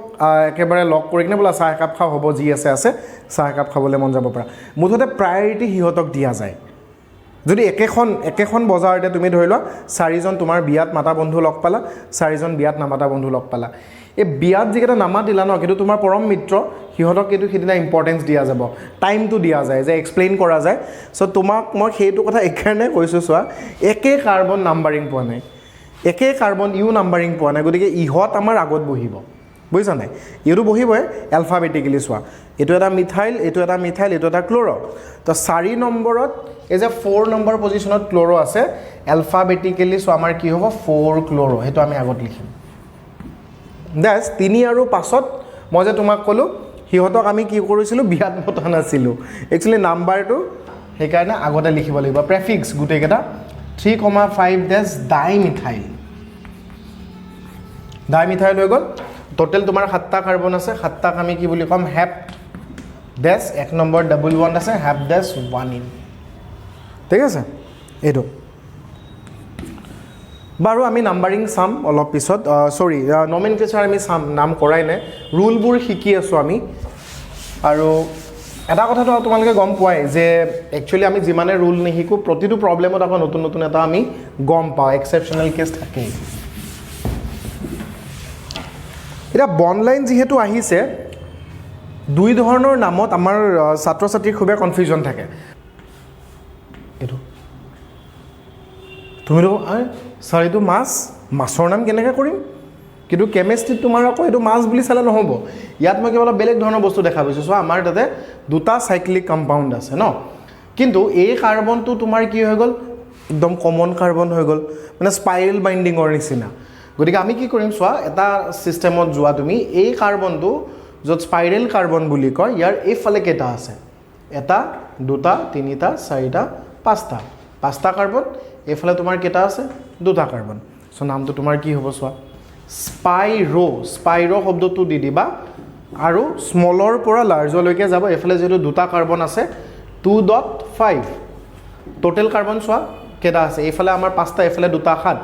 একেবাৰে লগ কৰি কিনে বোলা চাহ একাপ খাওঁ, হ'ব, যি আছে আছে, চাহ একাপ খাবলৈ মন যাব পাৰা। মুঠতে প্ৰায়ৰিটি সিহঁতক দিয়া যায়। যদি একেখন বজাৰতে তুমি ধৰি লোৱা চাৰিজন তোমাৰ বিয়াত মাতা বন্ধু লগ পালা, চাৰিজন বিয়াত নামাতা বন্ধু লগ পালা, এই বিয়াত যিকেইটা নামাতিলা ন, কিন্তু তোমাৰ পৰম মিত্ৰ, সিহঁতক কিন্তু সিদিনা ইম্পৰ্টেঞ্চ দিয়া যাব, টাইমটো দিয়া যায় যে এক্সপ্লেইন কৰা যায়। চ' তোমাক মই সেইটো কথা এইকাৰণে কৈছোঁ। চোৱা, একে কাৰ্বন নাম্বাৰিং পোৱা নাই, একে কাৰ্বন ইও নাম্বাৰিং পোৱা নাই, গতিকে ইহঁত আমাৰ আগত বহিব। বুজিছা নাই? এইটো বহিবই এলফাবেটিকেলি। চোৱা, এইটো এটা মিথাইল, এইটো এটা মিথাইল, এইটো এটা ক্ল'ৰ। তো 4 নম্বৰত এই যে 4 নম্বৰ পজিশ্যনত ক্ল'ৰ আছে, এলফাবেটিকেলি চোৱা আমাৰ কি হ'ব? 4 ক্ল'ৰ, সেইটো আমি আগত লিখিম। ডেছ 3 আৰু 5ত মই যে তোমাক ক'লোঁ, সিহঁতক আমি কি কৰিছিলোঁ? বিয়াত মতা নাছিলোঁ একচুৱেলি। নাম্বাৰটো সেইকাৰণে আগতে লিখিব লাগিব, প্ৰেফিক্স গোটেইকেইটা। 3,5 ডেছ ডাইমিথাইল, ডাইমিথাইল হৈ গ'ল। টোটেল তোমাৰ 7টা কাৰ্বন আছে, 7টাক আমি কি বুলি ক'ম? হেপ্ট ডেছ, 1 নম্বৰ ডাবল 1 আছে, হেপ্ট ডেছ 1 ইন। ঠিক আছে, এইটো বাৰু আমি নাম্বাৰিং চাম অলপ পিছত, চৰি, নমেনক্লেচাৰ আমি চাম, নাম কৰাই নাই, ৰুলবোৰ শিকি আছোঁ আমি। আৰু এটা কথাটো তোমালোকে গম পোৱাই যে একচুৱেলি আমি যিমানে ৰুল নিশিকোঁ, প্ৰতিটো প্ৰব্লেমত আকৌ নতুন নতুন এটা আমি গম পাওঁ, এক্সেপশ্যনেল কেছ থাকেই। এতিয়া বণ্ড লাইন যিহেতু আহিছে, দুই ধৰণৰ নামত আমাৰ ছাত্ৰ ছাত্ৰীৰ খুবেই কনফিউজন থাকে। এইটো তুমিতো ছাৰ এইটো মাছ, মাছৰ নাম কেনেকৈ কৰিম? কিন্তু কেমেষ্ট্ৰিত তোমাৰ আকৌ এইটো মাছ বুলি চালে নহ'ব। ইয়াত মই কিবা অলপ বেলেগ ধৰণৰ বস্তু দেখা পাইছোঁ। চোৱা, আমাৰ তাতে দুটা চাইক্লিক কম্পাউণ্ড আছে ন, কিন্তু এই কাৰ্বনটো তোমাৰ কি হৈ গ'ল? একদম কমন কাৰ্বন হৈ গ'ল, মানে স্পাইৰেল বাইণ্ডিঙৰ নিচিনা। গতিকে আমি কি কৰিম চোৱা, এটা ছিষ্টেমত যোৱা তুমি, এই কাৰ্বনটো য'ত স্পাইৰেল কাৰ্বন বুলি কয়, ইয়াৰ এইফালে কেইটা আছে? এটা, দুটা, তিনিটা, চাৰিটা, পাঁচটা, পাঁচটা কাৰ্বন। এইফালে তোমাৰ কেইটা আছে? দুটা কাৰ্বন। চ' নামটো তোমাৰ কি হ'ব চোৱা, স্পাইৰ', স্পাইৰ' শব্দটো দি দিবা আৰু স্মলৰ পৰা লাৰ্জলৈকে যাব। এইফালে যিহেতু দুটা কাৰ্বন আছে, 2.5। টোটেল কাৰ্বন চোৱা কেইটা আছে? এইফালে আমাৰ পাঁচটা, এইফালে দুটা, সাত,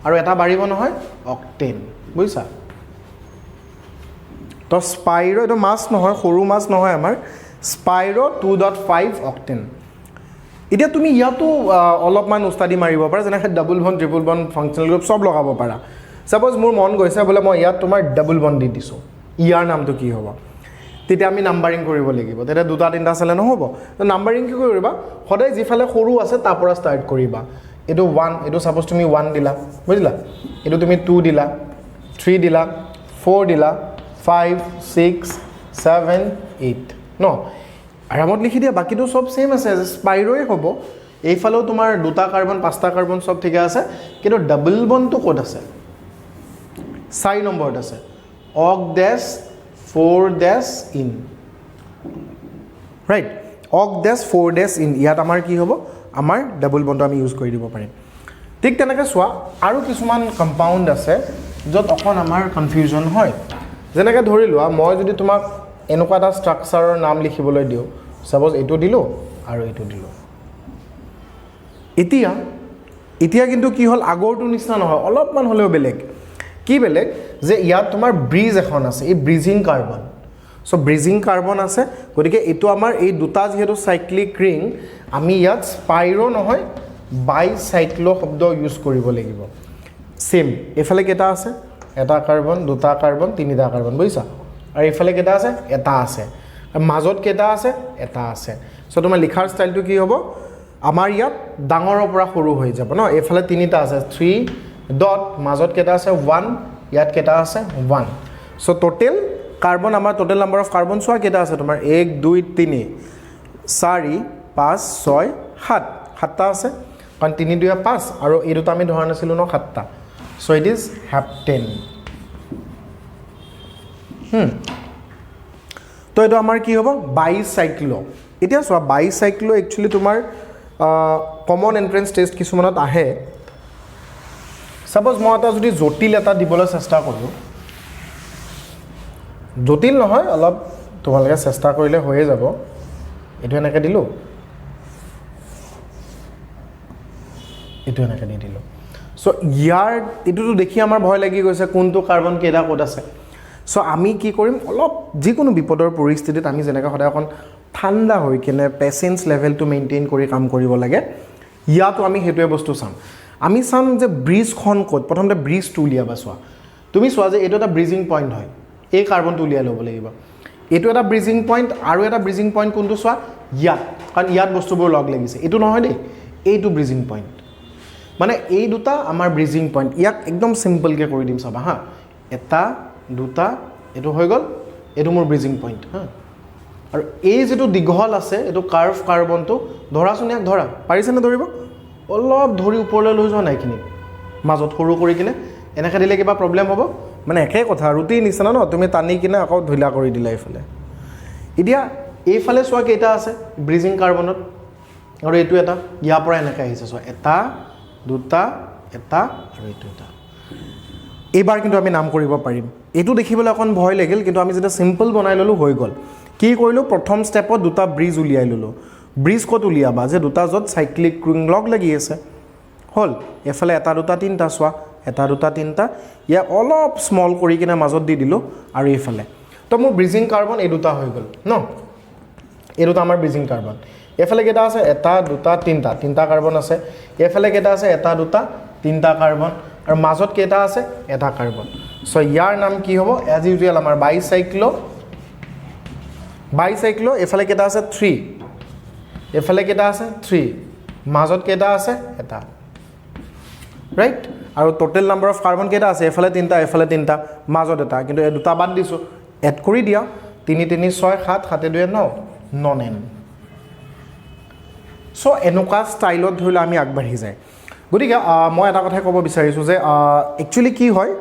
আৰু এটা বাঢ়িব নহয়, অক্টেন, বুজিছা? তো স্পাইৰ', এইটো মাছ নহয়, সৰু মাছ নহয়, আমাৰ স্পাইৰ' 2.5 অক্টেন। এতিয়া তুমি ইয়াতো অলপমান উস্তাদি মাৰিব পাৰা, যেনেকৈ double bond, triple bond, functional group চব লগাব পাৰা। ছাপ'জ মোৰ মন গৈছে বোলে মই ইয়াত তোমাৰ ডাবল বণ্ড দি দিছোঁ, ইয়াৰ নামটো কি হ'ব? তেতিয়া আমি নাম্বাৰিং কৰিব লাগিব। তেতিয়া দুটা তিনিটা চালে নহ'ব। তো নাম্বাৰিং কি কৰিবা? সদায় যিফালে সৰু আছে তাৰ পৰা ষ্টাৰ্ট কৰিবা। এইটো 1, এইটো ছাপ'জ তুমি 1 দিলা, বুজিলা? এইটো তুমি 2 দিলা, 3 দিলা, 4 দিলা, 5, 6, 7, 8 ন, আৰামত লিখি দিয়া। বাকীটো চব ছেইম আছে, স্পাইৰ'ই হ'ব। এইফালেও তোমাৰ দুটা কাৰ্বন, পাঁচটা কাৰ্বন, চব ঠিকে আছে, কিন্তু ডাবল বণ্ডটো ক'ত আছে? 4 নম্বৰত আছে, oct dash 4 dash ene, right? Oct dash 4 dash ene। ইয়াত আমাৰ কি হ'ব? আমাৰ ডাবল বণ্ডটো আমি ইউজ কৰি দিব পাৰিম। ঠিক তেনেকৈ চোৱা, আৰু কিছুমান কম্পাউণ্ড আছে য'ত অকণ আমাৰ কনফিউজন হয়। যেনেকৈ ধৰি লোৱা, মই যদি তোমাক এনেকুৱা এটা ষ্ট্ৰাকচাৰৰ নাম লিখিবলৈ দিওঁ, ছাপ'জ এইটো দিলোঁ আৰু এইটো দিলোঁ। এতিয়া কিন্তু কি হ'ল? আগৰটোৰ নিচিনা নহয়, অলপমান হ'লেও বেলেগ। কি বেলেগ? যে ইয়াত তোমাৰ ব্ৰিজ এখন আছে, এই ব্ৰিজিং কাৰ্বন। চ' ব্ৰিজিং কাৰ্বন আছে, গতিকে এইটো আমাৰ এই দুটা যিহেতু চাইক্লিক ৰিং, আমি ইয়াত স্পাইৰ' নহয়, বাইচাইক্ল' শব্দ ইউজ কৰিব লাগিব। ছেইম, এইফালে কেইটা আছে? এটা কাৰ্বন, দুটা কাৰ্বন, তিনিটা কাৰ্বন, বুজিছা? আৰু এইফালে কেইটা আছে? এটা আছে। আৰু মাজত কেইটা আছে? এটা আছে। চ' তোমাৰ লিখাৰ ষ্টাইলটো কি হ'ব? আমাৰ ইয়াত ডাঙৰৰ পৰা সৰু হৈ যাব ন। এইফালে তিনিটা আছে, 3 ডট, মাজত কেইটা আছে? 1। ইয়াত কেইটা আছে? 1। চ' টোটেল কাৰ্বন, আমাৰ টোটেল নাম্বাৰ অফ কাৰ্বন চোৱা কেইটা আছে তোমাৰ? 1, 2, 3, 4, 5, 6, 7, সাতটা আছে, কাৰণ 3 2 5 আৰু এই দুটা আমি ধৰা নাছিলোঁ ন, সাতটা। So it is heptane। তো এইটো আমাৰ কি হ'ব? বাইচাইক্ল'। এতিয়া চোৱা, বাইচাইক্ল' একচুৱেলি তোমাৰ কমন এণ্ট্ৰেঞ্চ টেষ্ট কিছুমানত আহে। ছাপ'জ মই এটা যদি জটিল এটা দিবলৈ চেষ্টা কৰোঁ, জটিল নহয়, অলপ তোমালোকে চেষ্টা কৰিলে হৈয়ে যাব। এইটো এনেকৈ দিলোঁ, এইটো এনেকৈ দি দিলোঁ। চ' ইয়াৰ এইটোতো দেখি আমাৰ ভয় লাগি গৈছে, কোনটো কাৰ্বন কেইটা ক'ত আছে। চ' আমি কি কৰিম? অলপ যিকোনো বিপদৰ পৰিস্থিতিত আমি যেনেকৈ সদায় অকণ ঠাণ্ডা হৈ কেনে পেচেঞ্চ লেভেলটো মেইনটেইন কৰি কাম কৰিব লাগে, ইয়াতো আমি সেইটোৱে বস্তু চাম। আমি চাম যে ব্ৰিজখন ক'ত। প্ৰথমতে ব্ৰিজটো উলিয়াবা। চোৱা, তুমি চোৱা যে এইটো এটা ব্ৰিজিং পইণ্ট হয়, এই কাৰ্বনটো উলিয়াই ল'ব লাগিব। এইটো এটা ব্ৰিজিং পইণ্ট আৰু এটা ব্ৰিজিং পইণ্ট কোনটো চোৱা? ইয়াত, কাৰণ ইয়াত বস্তুবোৰ লগ লাগিছে। এইটো নহয় দেই, এইটো ব্ৰিজিং পইণ্ট, মানে এই দুটা আমাৰ ব্ৰিজিং পইণ্ট। ইয়াক একদম চিম্পলকৈ কৰি দিম, চাবা হা, এটা, দুটা, এইটো হৈ গ'ল, এইটো মোৰ ব্ৰিজিং পইণ্ট। হা, আৰু এই যিটো দীঘল আছে এইটো কাৰ্ভ কাৰ্বনটো, ধৰাচোন ইয়াক, ধৰা পাৰিছেনে ধৰিব? অলপ ধৰি ওপৰলৈ লৈ যোৱা নাই, এইখিনি মাজত সৰু কৰি কিনে এনেকৈ দিলে কিবা প্ৰব্লেম হ'ব? মানে একেই কথা, ৰুটিৰ নিচিনা ন, তুমি টানি কিনে আকৌ ঢিলা কৰি দিলা এইফালে। এতিয়া এইফালে চোৱা কেইটা আছে ব্ৰিজিং কাৰ্বনত, আৰু এইটো এটা ইয়াৰ পৰা এনেকৈ আহিছে, চোৱা এটা দুটা এটা আৰু এইটো এটা। এইবাৰ কিন্তু আমি নাম কৰিব পাৰিম। এইটো দেখিবলৈ অকণ ভয় লাগিল, কিন্তু আমি যেতিয়া চিম্পল বনাই ল'লোঁ হৈ গ'ল। কি কৰিলোঁ? প্ৰথম ষ্টেপত দুটা ব্ৰিজ উলিয়াই ল'লোঁ। ব্ৰিজ ক'ত উলিয়াবা? যে দুটা য'ত চাইক্লিক ৰিং লগ লাগি আছে, হ'ল। এইফালে এটা দুটা তিনিটা, চোৱা এটা দুটা তিনিটা, ইয়াক অলপ স্মল কৰি কিনে মাজত দি দিলোঁ, আৰু এইফালে তো মোৰ ব্ৰিজিং কাৰ্বন এই দুটা হৈ গ'ল ন, এই দুটা আমাৰ ব্ৰিজিং কাৰ্বন। এইফালে কেইটা আছে? এটা দুটা তিনিটা, তিনিটা কাৰ্বন আছে। এইফালে কেইটা আছে? এটা দুটা তিনিটা কাৰ্বন, আৰু মাজত কেইটা আছে? এটা কাৰ্বন। চ' ইয়াৰ নাম কি হ'ব? এজ ইউজুৱেল আমাৰ বাইচাইক্ল', বাইচাইক্ল'। এইফালে কেইটা আছে? থ্ৰী। এইফালে কেইটা আছে? থ্ৰী। মাজত কেইটা আছে? এটা, ৰাইট? আৰু টোটেল নাম্বাৰ অফ কাৰ্বন কেইটা আছে? এইফালে তিনিটা, এইফালে তিনিটা, মাজত এটা, কিন্তু এই দুটা বাদ দিছোঁ। এড কৰি দিয়া, তিনি তিনি ছয় সাত, সাতে দুয়ে ন, ননেন। চ' এনেকুৱা ষ্টাইলত ধৰি লোৱা আমি আগবাঢ়ি যায়। গতিকে মই এটা কথাই ক'ব বিচাৰিছোঁ যে একচুৱেলি কি হয়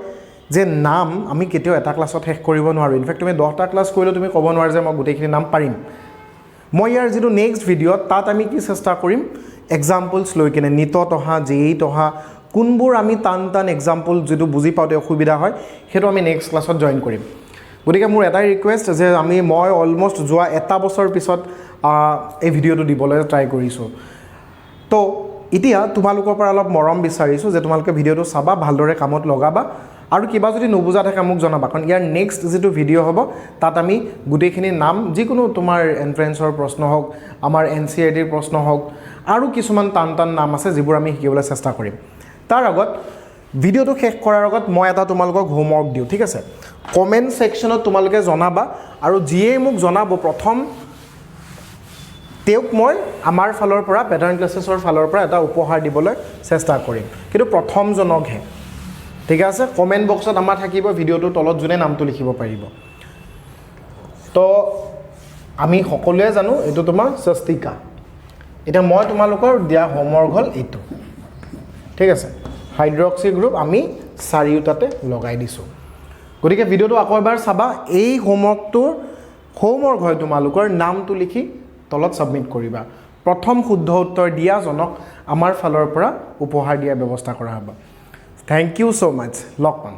যে নাম আমি কেতিয়াও এটা ক্লাছত শেষ কৰিব নোৱাৰোঁ। ইনফেক্ট তুমি 10টা ক্লাছ কৰিলেও তুমি ক'ব নোৱাৰা যে মই গোটেইখিনি নাম পাৰিম। মই ইয়াৰ যিটো নেক্সট ভিডিঅ'ত, তাত আমি কি চেষ্টা কৰিম, এক্সাম্পলছ লৈ কিনে নীটত অহা, জেইত অহা কোনবোৰ আমি টান টান এক্সাম্পল যিটো বুজি পাওঁতে অসুবিধা হয়, সেইটো আমি নেক্সট ক্লাছত জইন কৰিম। গতিকে মোৰ এটাই ৰিকুৱেষ্ট যে মই অলমষ্ট যোৱা এটা বছৰ পিছত এই ভিডিঅ'টো দিবলৈ ট্ৰাই কৰিছোঁ। তো এতিয়া তোমালোকৰ পৰা অলপ মৰম বিচাৰিছোঁ যে তোমালোকে ভিডিঅ'টো চাবা, ভালদৰে কামত লগাবা, আৰু কিবা যদি নুবুজা থাকে মোক জনাবা। কাৰণ ইয়াৰ নেক্সট যিটো ভিডিঅ' হ'ব, তাত আমি গোটেইখিনি নাম, যিকোনো তোমাৰ এণ্ট্ৰেঞ্চৰ প্ৰশ্ন হওক, আমাৰ এনচিইআৰটিৰ প্ৰশ্ন হওক, আৰু কিছুমান টান টান নাম আছে যিবোৰ আমি শিকিবলৈ চেষ্টা কৰিম। তাৰ আগত, ভিডিঅ'টো শেষ কৰাৰ আগত মই এটা তোমালোকক হোমৱৰ্ক দিওঁ, ঠিক আছে? কমেণ্ট ছেকশ্যনত তোমালোকে জনাবা, আৰু যিয়েই মোক জনাব প্ৰথম, তেওঁক মই আমাৰ ফালৰ পৰা, পেটাৰ্ণ ক্লাছেছৰ ফালৰ পৰা এটা উপহাৰ দিবলৈ চেষ্টা কৰিম, কিন্তু প্ৰথমজনকহে, ঠিক আছে? কমেণ্ট বক্সত আমাৰ থাকিব ভিডিঅ'টোৰ তলত যোনে নামটো লিখিব পাৰিব। তো আমি সকলোৱে জানো এইটো তোমাৰ স্বস্তিকা। এতিয়া মই তোমালোকৰ দিয়া হোমৱৰ্ক হ'ল এইটো, ঠিক আছে? হাইড্ৰক্সি গ্ৰুপ আমি চাৰিওটাতে লগাই দিছোঁ। গতিকে ভিডিঅ'টো আকৌ এবাৰ চাবা। এই হোমৱৰ্কটোৰ হোমৱৰ্ক হয় তোমালোকৰ নামটো লিখি তলত ছাবমিট কৰিবা। প্ৰথম শুদ্ধ উত্তৰ দিয়াজনক আমাৰ ফালৰ পৰা উপহাৰ দিয়াৰ ব্যৱস্থা কৰা হ'ব। Thank you so much, log পাম।